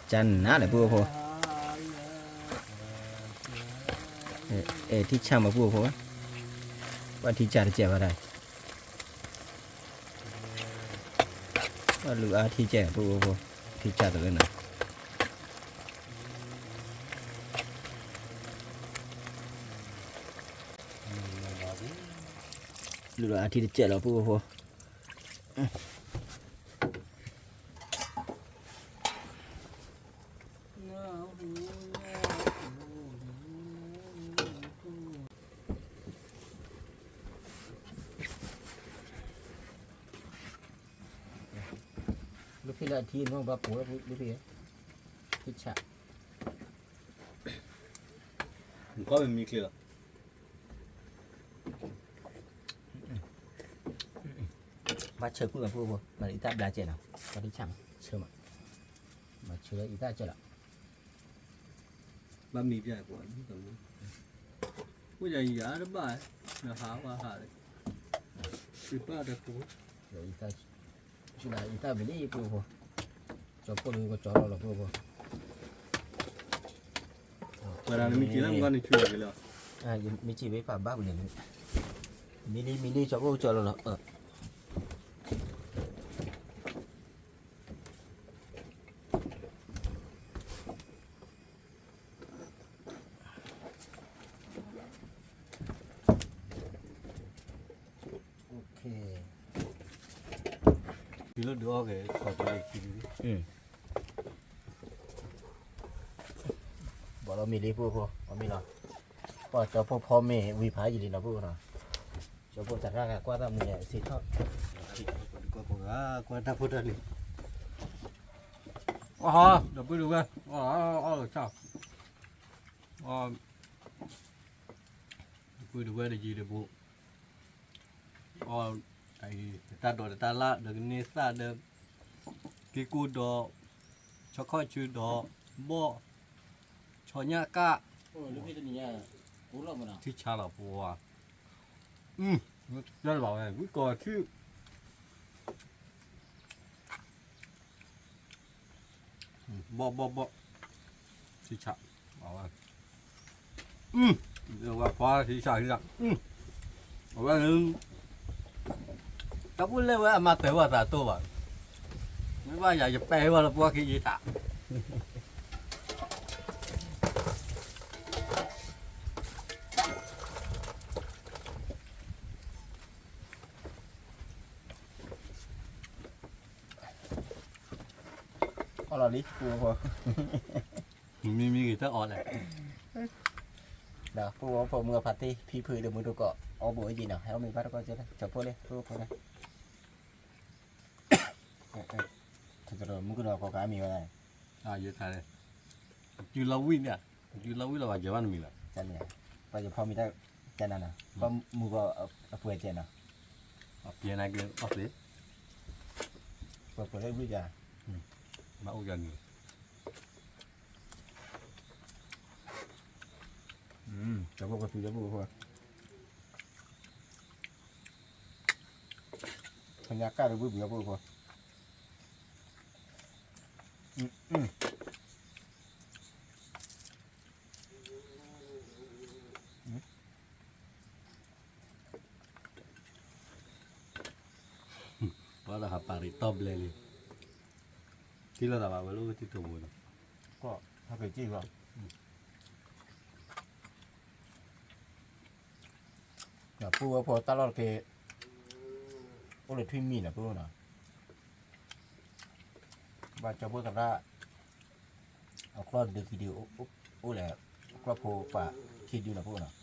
ကၢ်နးလဲၣ်ပုၢ်ဖိ, အဲ ထံဆၣ်မးပုၢ်ဖိ, ဘၣ်ထံဆၣ်တစဲးဘၣ်ဒၣ်, ဘၣ်လူၤအါထံဆၣ်ပုၢ်ဖိ, ထံဆၣ်တလၢနၤ လူၤဒီးအထံတစဲးလီၤ ပုၢ်ဖိ, လၢဖဲလၢအထံန့ၣ် ဘၣ်ပိာ်လၢဖဲ, ဖဲဆၣ်, နကွၢ်မ့ၢ်မံချ့လီၤ. ဘၣ်ဆၢကွံာ်မး ပုၢ်ဖိ, မၤလၢအံသၣ်ဘျါကဲနီၤ, ဘၣ်ဒ်ဆၣ်မး ဆၢမး, မၤဆၢလၢအံသၣ်ကဲလီၤ. ဘၣ်မံပျဲၢ်ပှၤ, အိၣ်ယၤယၤတဘၣ်, နဟးဝဲဟးလၢ, စံးပၢ်တကိး, ဆူဒၣ်အံသၣ်ဘျါလံ ပုၢ်ဖိ, ကၠီပိၢ်လၢကကၠီလီၤလီၤ ပုၢ်ဖိ, ဝဲဒၣ်နမ့ၢ်က့ၤလၢမုၢ်ဂီၢ်န့ၣ်ဆူၣ်က့ၤလီၤ, မ့ၢ်က့ၤဝဲပာ်ဘၣ်ဝံၤန့ၣ်, မံလံမံလံ ကၠီပိၢ်ကကၠီလီၤလီၤ. Bolo mili pô pô, bolo mili. Pô, cho pô pô mê, wi phá gì đi nó pô nó. Cho pô chặt ra cả qua ta mùi xịt thôi. Qua ta pô ta đi. Ơ hả, đập bê được về. Ơ, ơ, ơ, sao? Ơ, đập bê được về là gì để bộ. Ơ, tại vì ta đòi ta lạ, đòi cái nê ta đòi cái cô đó, cho khỏi chữ đó, bộ, cho nhã cả. Ơ, lúc khi tôi nhớ, cũ lắm mà nó. Thích cha là bộ à. Ừ, nó rất là bảo này, cứ coi chứ. ဘီၣ်ဘီၣ်ဘီၣ်, ထံဆး, အဝဲ, အဝဲခွါထံဆးထံဆး, အဝဲ, တၢ်ပူၤလဲၣ်ဝဲအမၤပှဲၤဝဲသးတိၢ်ဘၣ်, မ့ၢ်ဘၣ်ယၤယပှဲၤဝဲလၢပှၤခံယံၤတၢ် အီၣ်လီၤလံ, မံမံဂ့ၤတၢ်အီၣ်လဲၣ်, ဒီးပူဖိမုၢ်အဖါတံၢ် ဖံဖုဒီးမုၢ်တကိး အီၣ်ဘူးအယံၤနီၤ ဟဲအီၣ်မ့ၤဘၣ်တကိးကၠီဖိလံ ပူဖိန့ၣ် မုၢ်ကနီၤကီးကအီၣ်မ့ၤဝဲဒၣ် ယထါလဲ တုၤလီၤဝံၣ်န့ၣ် တုၤလီၤဝံၣ်လီၤ ပှၤယဲၤဘၣ်နမံၤလီၤ ပှၤယဖီမ့ၤတၢ်ကနၤနီၤ ပှၤမုၢ်ကီးအပှဲၤကဲနီၤ ပှဲၤပှဲၤလၢဘျုးက မၤအိၣ်ယၤန့ၣ် ကဖိကသူလၢပူဖိ ဖညါကၣ်ဒီးဘုဘုအဖိဖိ ပှၤတဟးပာ်ရံးတီဘျဲလံ ထံၣ်လိာ်သးဘၣ်ဝဲလၢဝဲထံထိးပူၤန့ၣ် ကီၢ်ဟဲက့ၤက့ၤလီၤ ပူဝဲဖိတၢ်လီၢ်တက့ၢ် အိၣ်လၢထွံၣ်မံၤန့ၣ် ပူနီၤ ဘၣ်ကၠီဖိသရၣ် အကျီၢ်ဒုခံဒု အိၣ်လဲၣ် ကျီၢ်ဖိပာ်ခံဒုနီၤ ပူနီၤ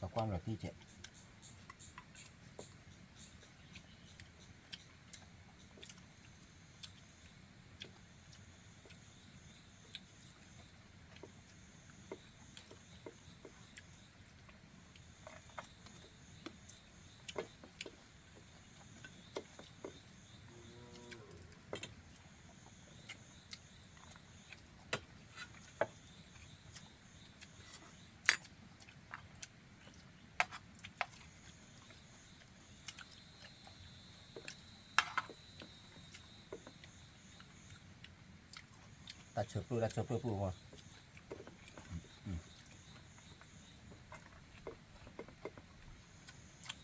ပကွၢ်မလီၤတံၢ်ကဲး တၢ်ဆၢပျိၢ် တၢ်ဆၢပျိၢ်ပူဖိ ဟါဆ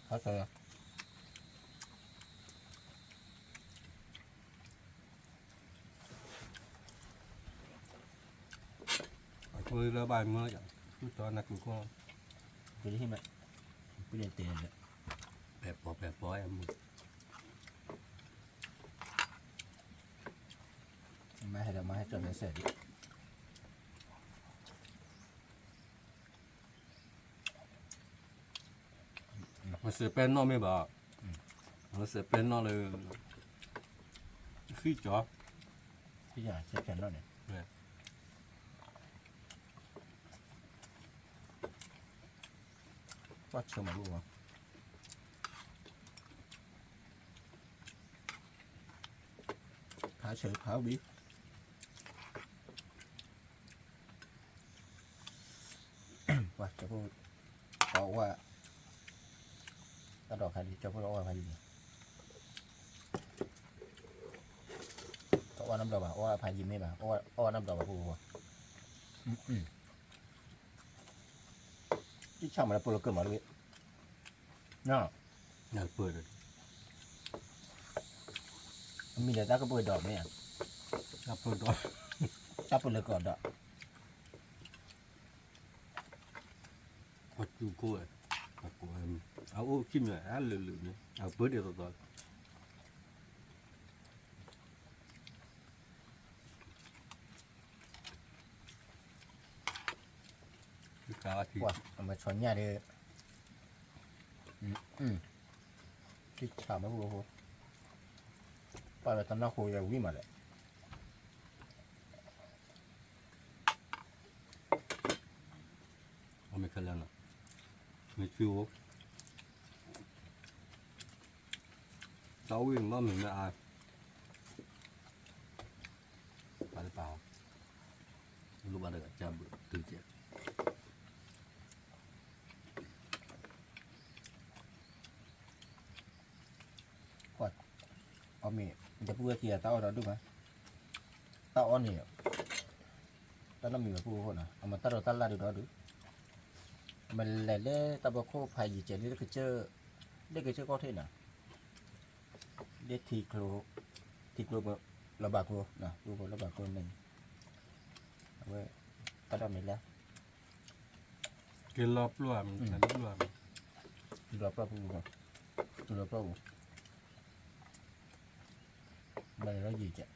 ၢ အဃိလၢဘၣ်မ့ၢ် သူၣ်တီနၢ်ကုၤခိၣ် ပလၢဟံၣ်မး ပလၢတဲလၢ ပဲာ်ပီပဲာ်ပီမုၢ် မၤဟဲဒီးမၤဟဲကၠီၣ်မဲစဲးဒံး မစဲးပဲနီၣ်မ့ၢ်ဘၣ်, မစဲးပဲနီၣ်လၢ ဃံကၠီ, ဃံကၠီနီၣ်န့ၣ်, ကွၢ်ဆၢမၤလိဘၣ်, ဖးဆၢဖးဝံၤ ပှၤကၠီဖိ အီၣ်ဝဲ တၢ်ဒိးခါဒံး ကၠီဖိအီၣ်ဝဲဖးယံၤန့ၣ်, တအီၣ်နဘျီဘၣ် အီၣ်ဝဲဖးယံၤမ့ၢ်ဘၣ် အီၣ်ဝဲနဘျီဘၣ်ဖိဖိ, တဆၣ်မၤလၢပလီၢ်ကၢၢ်မးတဝံၤ, နပၢၢ်ဒီး အမံၤဒီးတၢ်ကပၢၢ်ဒီးမ့ၢ်ဧါ, တၢ်ပၢၢ်ဒီး တၢ်ပၢၢ်လၢကီၢ်ဒီး ပှၤစူၤခိၣ်ဝဲ, အအိၣ်ခံမံၤအလၢာ်လၢာ်န့ၣ် အပၢၢ်ဒ်သိးသိး အမ့ၢ်ဆီညၣ်ဒီး ထံဆၣ်မ့ၢ်ဖိဖိ, ပာ်လၢတနၢ်ဟူယဝံၤမးလဲၣ်. အမ့ၢ်ခဲလၢာ်နီၤ, မ့ၢ်ဆူၣ်ဧိၤ, တၢ်ဝံၣ်ဘၣ်မ့ၢ်မ့ၢ်အါ, ပာ်လၢပာ်, လိၣ်ဘၣ်တဂၤကၢ်ဘုးတုၤကဲး အီၣ်မ့ၤ ယပုၢ်ဝဲၢ်ခံဂၤတၢ်အီၣ်ဒီဒူၣ်မး, တၢ်အီၣ်န့ၣ် တၢ်နီတမံၤဘၣ်ပုၢ်ဖိနီၤ အမၤတၢ်ဒိးတၢ်လၢ်ဒုးဒီဒူၣ်, မ့ၢ်လဲၤလၢတၢ်ဘီခိၣ်ဖးယံၤကဲးလၢကစၢၢ်, လၢကစၢၢ်ကီၢ်ထံးနီၤ, လၢထံကျိ, ထံကျိ လီၤဘၣ်ကျိ, ပုၢ်ဖိလီၤဘၣ်ကျိန့ၣ်, အဝဲ တၢ်ဒိးမ့ၤလၢ က့ၤလီၤပျိၢ်ဧါ, လီၤပျိၢ်ဧါ, လီၤပျိၢ်ပူၤ, လီၤပျိၢ်ပူၤ, ဘၣ်လီၤယံၤကဲး,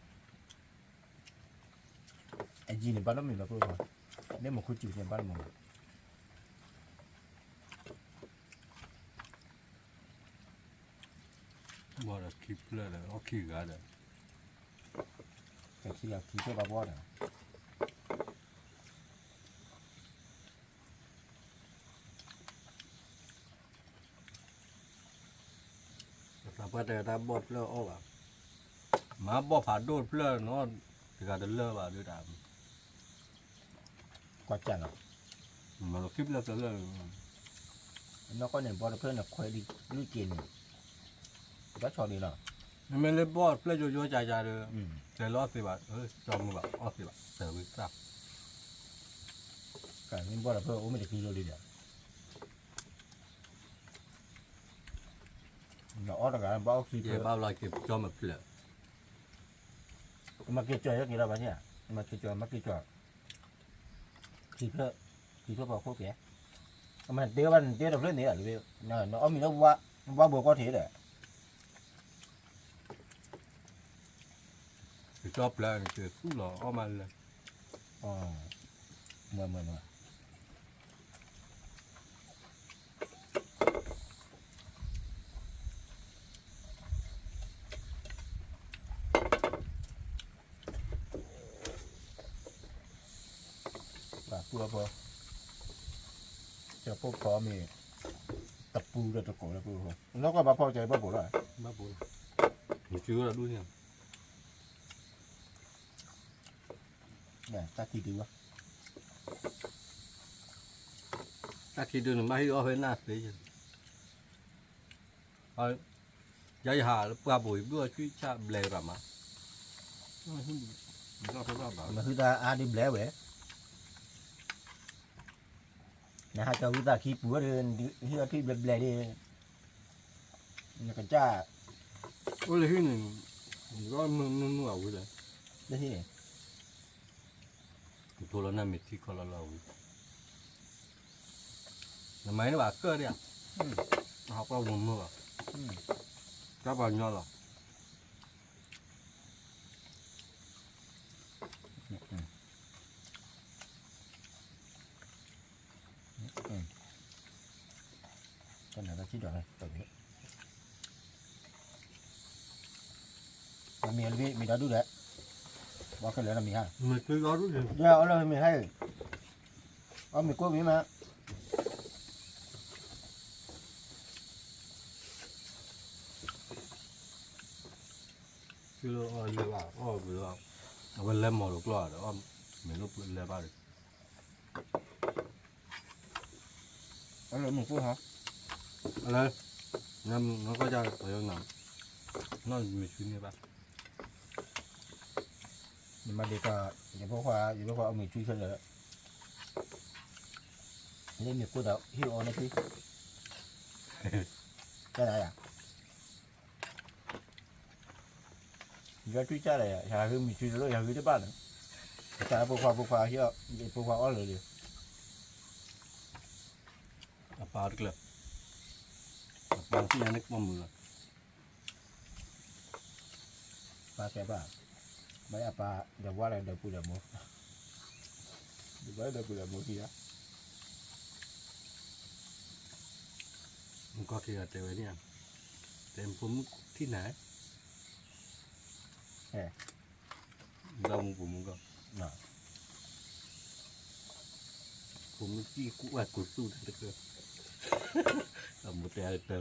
အယံၤန့ၣ်ဘၣ်လီၤမ့ၤလီၤပျိၢ်ပူၤ, လၢမူခိၣ်စူၤန့ၣ်ဘၣ်လီၤမ့ၤ ဒီးခံဖျၢၣ်ဒီး အီၣ်ခံဂၤဒီး ခံဖျၢၣ်ဘၣ်ဘီဒီး သးပှၢ်တဲတၢ်ဘီၣ်ဖျၢၣ်အီၣ်ဘၣ်, မၤဘီၣ်ဖးဒိၣ်တဖျၢၣ်နီၤ, တဂၤတလၢာ်ဘၣ်ဒုးတၢ်, ကွၢ်ကၢ်လီၤ, မၤလီၤခံဖျၢၣ်သၢဖျၢၣ်, နီၢ်ကီၢ်န့ၣ် ဘီၣ်တဖျၢၣ်န့ၣ် ခွဲးဒံးလွံၢ်က့ၤန့ၣ်, ဘၣ်ဆီဒံးလီၤ, မ့မ့ၢ်လၢဘီၣ်တဖျၢၣ်ယိယိကၠးကၠးဒီး, တဲလၢအီၣ်သ့ဘၣ်, ကၠီမုၢ်ဘၣ်အီၣ်သ့ဘၣ် တၢ်ဝံသၣ်, မ့ၢ်ဘီၣ်တဖျၢၣ်အိၣ်မ့ၢ်တကံလိလံဒီး နအီၣ်တဂၤဘၣ်အိၣ်ခံဖျၢၣ်, ဘၣ်ဘျီက့ၤကၠီမ့ၢ်ဖျၢၣ်, မၤက့ၤကၠီယဲက့ၤဒီးဘၣ်န့ၣ်, မၤက့ၤကၠီ မၤက့ၤကၠီ, ခံဖျၢၣ်, ခံဖျၢၣ်ပှၤခိၣ်ကဲ, မၤတဲဘၣ်နတဲတဖျၢၣ်န့ၣ်, နအီၣ်မ့ၤလၢဝါဘိကီၢ်ထံးဒီး, ကၠီဖျၢၣ်န့ၣ်က့ၤသူၣ်လီၤအီၣ်မးလၢ မ့ၢ်မ့ၢ်မ့ၢ် ပှၤပူအဖီ, ကၠီဖိဖီမ့ၢ်, တပူဒီးတကိးလၢပူအဖီ, နီၢ်ကီၢ်ဘၣ်ဖီကၠီဘၣ်ဘိလီၤ, ဘၣ်ဘိလီၤ, မ့ၢ်စုဝဲဒၣ်ဒူၣ်န့ၣ် တၢ်ခံဒုဝဲ, တၢ်ခံဒုန့ၣ် ဘၣ်ဟံၣ်အီၣ်ဖဲနၢ်သ့, ယၤယဟးလၢပှၢ်ဘိအံၤ ဘုၣ်အီၣ်ဆူၣ်ဆၣ်ဘျဲးရၤမး, မ့ၢ်ဟုသးအါဒ်ဘျဲးဝဲ, နဟးကၠီဝံသးခံပူၤဒီး ဟံၣ်အီၣ်ထွံၣ်ဘျဲးဘျဲးဒီး, နကစၢ်, အိၣ်လၢဟံၣ်န့ၣ်, မုၢ်မုၢ်အဝံၤလဲၣ်, လၢဟံၣ်န့ၣ် ကထိလီၤနၢ်မ့ၢ်ထံခီလီၤလီၤဝံၤ, နမၤန့ၢ်ဘၣ်ကၢၢ်ဒၣ်ဧါ, ဟးကွၢ်ဝံၤမုၢ်ဘၣ်, တၢ်ပှၤညီလီၤ, တၢ်နးတၢ်ထံၣ်ဒီး, မ့ၢ်လၢမ့ၢ်ဒီဒူၣ်ဒီး, ဘၣ်ခဲလၢာ်နမ့ၢ်ဟါ, ယအီၣ်လၢမ့ၢ်ဟါ, အီၣ်မ့ၢ်ကိၣ်မ့ၢ်မး, ထံလၢအီၣ်လဲၢ်ဘၣ်, အီၣ်ဘၣ်, အဝဲလဲၤမီၢ်လိာ်ကျီၢ်ဒီး အီၣ်မ့ၢ်လိာ်လဲၢ်ဘၣ်ဒီး အလၢမုၢ်ကိၣ်ဟါ, အလၢ, နကီၢ်ယၤပယီၤနၤ, နီၢ်မ့ၢ်ဆူန့ၢ်ဘၣ်, နမၤဒ့ၣ်ကီး, ယဖိခွါ, ယဖိခွါအီၣ်မ့ၢ်ဆူဆဲဒီး, လၢမ့ၢ်ကိၣ်ဒီးဟ့ၣ်အီၤန့ၣ်ဖံ, တၢ်နၤယၤ ယွၤထွံၣ်ကၢ်ဒီး ယဟးဂ့ၤမုၢ်ဆူတလိၣ် ယဟးဂ့ၤတဘၣ်န့ၣ်, တၢ်ဖိခွါဖိခွါဟ့ၣ်အီၤ, ဖိခွါအီၣ်လၢာ်လံ, အပၢ်တကျၢၤ, အပၢ်သ့ၣ်ညါန့ၣ်ကမီၤမုာ်လီၤ, ပၢ်တဲဘၣ်, ဘၣ်အပၢ်ဒီးဝါဒီးဒီပုၢ်ဒီးမိၢ်, ဒီပုၢ်ဒီးမိၢ်ခံဂၤ မုၢ်ကီၢ်ခံဂၤတဲဝဲန့ၣ်ဧါ, တဲဖိမုၣ်ထံၣ်နၤ, ဘၣ်မူပိာ်မုၣ်ကီၢ်, ဖိမုၣ်ထံၣ်ကူၣ်ဝဲကူၣ်သူၣ်တၢ်တကၢၢ်, အမိၢ်တဲအါတၢ်လီၤ.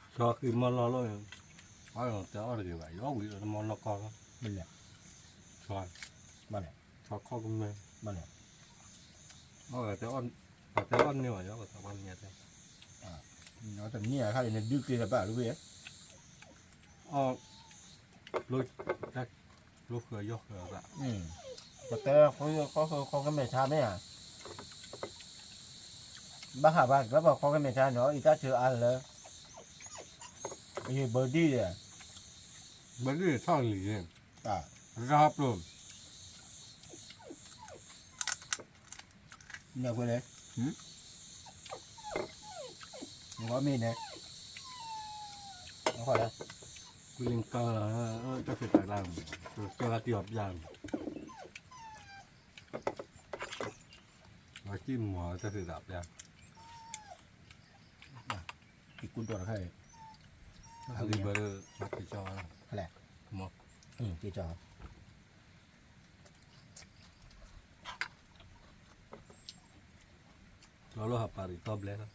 ဆီဃံမီၢ်လီၢ်လီၤ, အီၣ်တဲအီၣ်တဂ့ၤဘၣ်, ယအီၣ်ဝံၤဒီးတမီၢ်လီၢ်ကီၢ်လီၤ, ဘၣ်လဲၣ်, ဆီခီၣ်ကမဲ, ဘၣ်လဲၣ်, အီၣ် ပှၤတဲအီၣ်န့ၢ်ဘၣ်ယီၤ ပှၤသးပှၢ်လၢညါတဲ, တန့ၢ်အခါအံၤ နဒုးက့ၤတဘၣ်လၢဝဲ, အီၣ် ကျိဃၢၤယီၢ်ဃၢၤသး, ပတဲဃီဃၢၤဃီကမဲာ်ဆါမ့ၢ်ဧါ, ဘၣ်ဟးဘၣ်တဘၣ်ပှၤဃီကမဲာ်ဆါန့ၣ် အီၣ်အံၤတၢ်ဆၢအါလၢ ယဘၢဒံၣ်ဒီး, ဘၢဒံၣ်ထီၣ်လံန့ၣ်, တၢ်ဟးပျိၢ် နကွၢ်လဲၣ်, နဂီၢ်မ့ၢ်န့ၣ်, ကွၢ်လၢ, ကွၢ်လၢကါလၢ, တၢ်ဖံးတၢ်လၢ, ကၢလၢတံၢ်အီၤပျၢ်န့ၣ်, ဝဲကံၣ်မီၤတၢ်ဖံးတၢ်ပျၢ်, ကံၣ်ကူဒိၣ်တခါအံၤ, ဘၣ်က့ၤကၠီ, မ့ၢ်, က့ၤကၠီ လီၤလီၤဟးပာ်ရံးတီဘျဲလီၤ,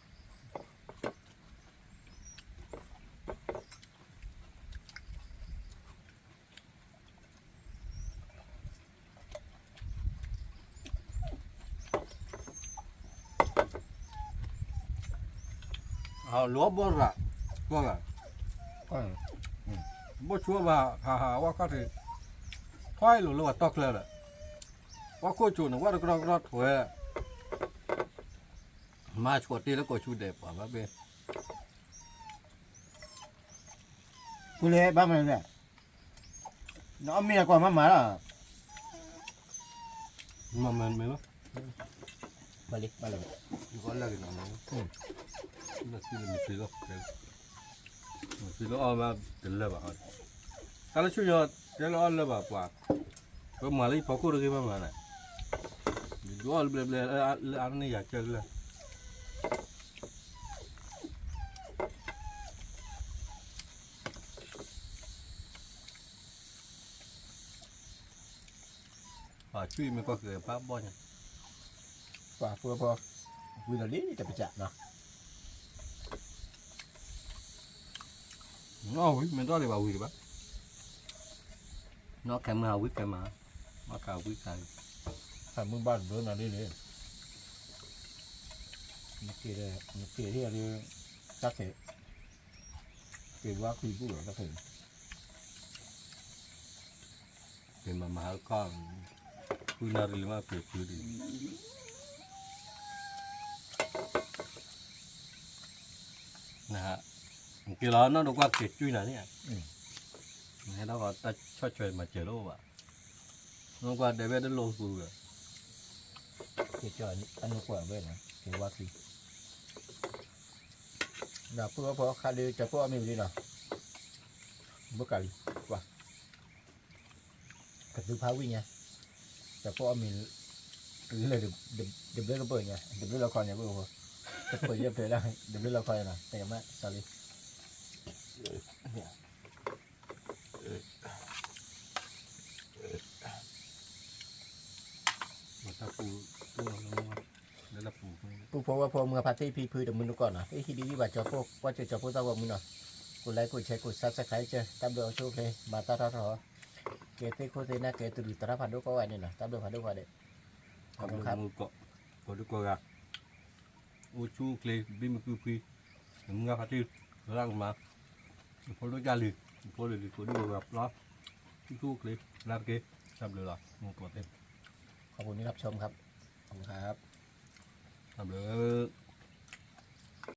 လိၤဘီၣ်ရၤ, ဘီၣ်ဆူဘၣ် ဟးဟးဝဲခီၣ်ထံး, ထွဲလိာ်လၢပှၤတီၢ်ချၢဒီး, ဝဲခိၣ်ကၠိန့ၣ် ဝဲတကရီကရီထွဲ, မၤဆှီတ့ၢ်လၢကီၢ်ဆူဒဲးပှၤဘၣ်ဘ့ၣ်, ပူၤလဲၤဘၣ်မနုၤလဲၣ်, နအီၣ်မ့ၢ်အကွၢ်မၤမၤလီၤ, မၤမၤမ့ၢ်လီၤ, ဘၣ်လံ, ဘၣ်လံ, ယကလၢက့ၤနီၤ, နသံလၢမ့ၢ်သံလီၤ, မ့ၢ်သံလၢအီၣ်မးတလၢာ်ဘၣ်, တၢ်လၢဆူညါ တဲလၢအီၣ်လၢာ်ဘၣ်ပှၤ, ပမၤလၢယဖီခိၣ်တဂ့ၤဘၣ်မးန့ၣ်, ယဒုးအီၣ်လၢဘျဲဘျဲလၢအါန့ၢ်ယၤကၢကလၢာ် ပှၤဆူၣ်အံၤမ့ၢ်ကွၢ်က့ၤဘၣ်ဘီၣ်ညါ, ပှၤဖိဖီ, ဝံၤဒီးလံတပစးနီၤ, နီၢ်ဝံၤမ့ၢ်ဒီၣ်ဒံးဘၣ်ဝံၤဒံးဘၣ်, နီၢ်ခဲမုၢ်ဟးဝံၤခဲမး, နီၢ်ခဲဝံၤခဲ, ဟးမုၢ်ဘၣ်တဘျီနၤလံန့ၣ်, နက့ၤထံၣ်လၢ, တၢ်ခဲ, က့ၤဝါခွံဘူၣ်လီၤတၢ်ခဲ ပမၤမၤဟါခီ, ဃုနၣ်ရံၣ်လံမးပ့ၤဃုဒံး, နက့ၤလီၤနီၢ်ဒိကွၢ်က့ၤကွံနၤန့ၣ်, နဟဲထီၣ်ဃီတၢ်ဆီၣ်ထွဲမၤစၢၤလိၣ်ဘၣ်, နီၢ်ကွၢ်ဒဲးဝဲတလိၣ်ဃု, က့ၤကၠီအနီၢ်ကွၢ်ဝဲန့ၣ် က့ၤဝါခံ, ဒီးဖိဖီခါဒီး တၢ်ဖိအီၣ်မ့ၤဝံၤလံနီၤ, ဘိကလံၤ, ကွၢ် ကသူဖးဝံၣ်ညါ, တၢ်ဖိအီၣ်မ့ၤ, လၢာ်, တဘျုးကပၢၢ်ညါ, တဘျုးလီၤခီညါ, ကပၢၢ်ယဲၢ်ဖျၢၣ်လၢ, တဘျုးလီၤခီညါနီၤ, တကမး sorry ပူဖိဝဲဖိမုၢ်ဖါတံၢ်ဖံဖုတမုၢ်နုာ်ကီၢ်နီၤ, ဟ့ၣ်ဟံးဒ်ဝံၣ်ဘၣ်ကၠီဖိ, ကွၢ်စၢၤကၠီဖိသၣ်ဝဲမုၢ်နီၤ, ကိးlike ကိးshare ကိးsubscribe စၢၤ, တၢ်ဘျုးအိၣ်ဆူၣ်အိၣ်ချ့, မၤတၢ်ထီၣ်ထီၣ်, ကဲသ့ၣ်ခိၣ်သ့ၣ်နၢ်ကဲတရူးသရၣ်ဖးဒိၣ်ကိးဂၤန့ၣ်နီၤ, တၢ်ဘျုးဖးဒိၣ်ကိးဂၤဒဲး, တၢ်ဘျုးမုၢ်ကိး, ကိးဒုကိးဂၤ အိၣ်ဆူၣ်အိၣ်ချ့ ဘံၣ်မုာ်ကုၢ်ဖှံ, မုၢ်ဂၤဖါတံၢ်, ရၣ်ကမၤ, ဖိဒိၣ်ကၢ်လံၤ, ဖိလံၤလံၤ ကိးဒုကိးဂၤပျီ, အိၣ်ဆူၣ်အိၣ်ချ့, လၢတက့ၢ်, တၢ်ဘျုးလီၤ, မုၢ်ကိးသ့ၣ်, ขอบคุณที่รับชมครับ, ขอบคุณครับ, တၢ်ဘျုး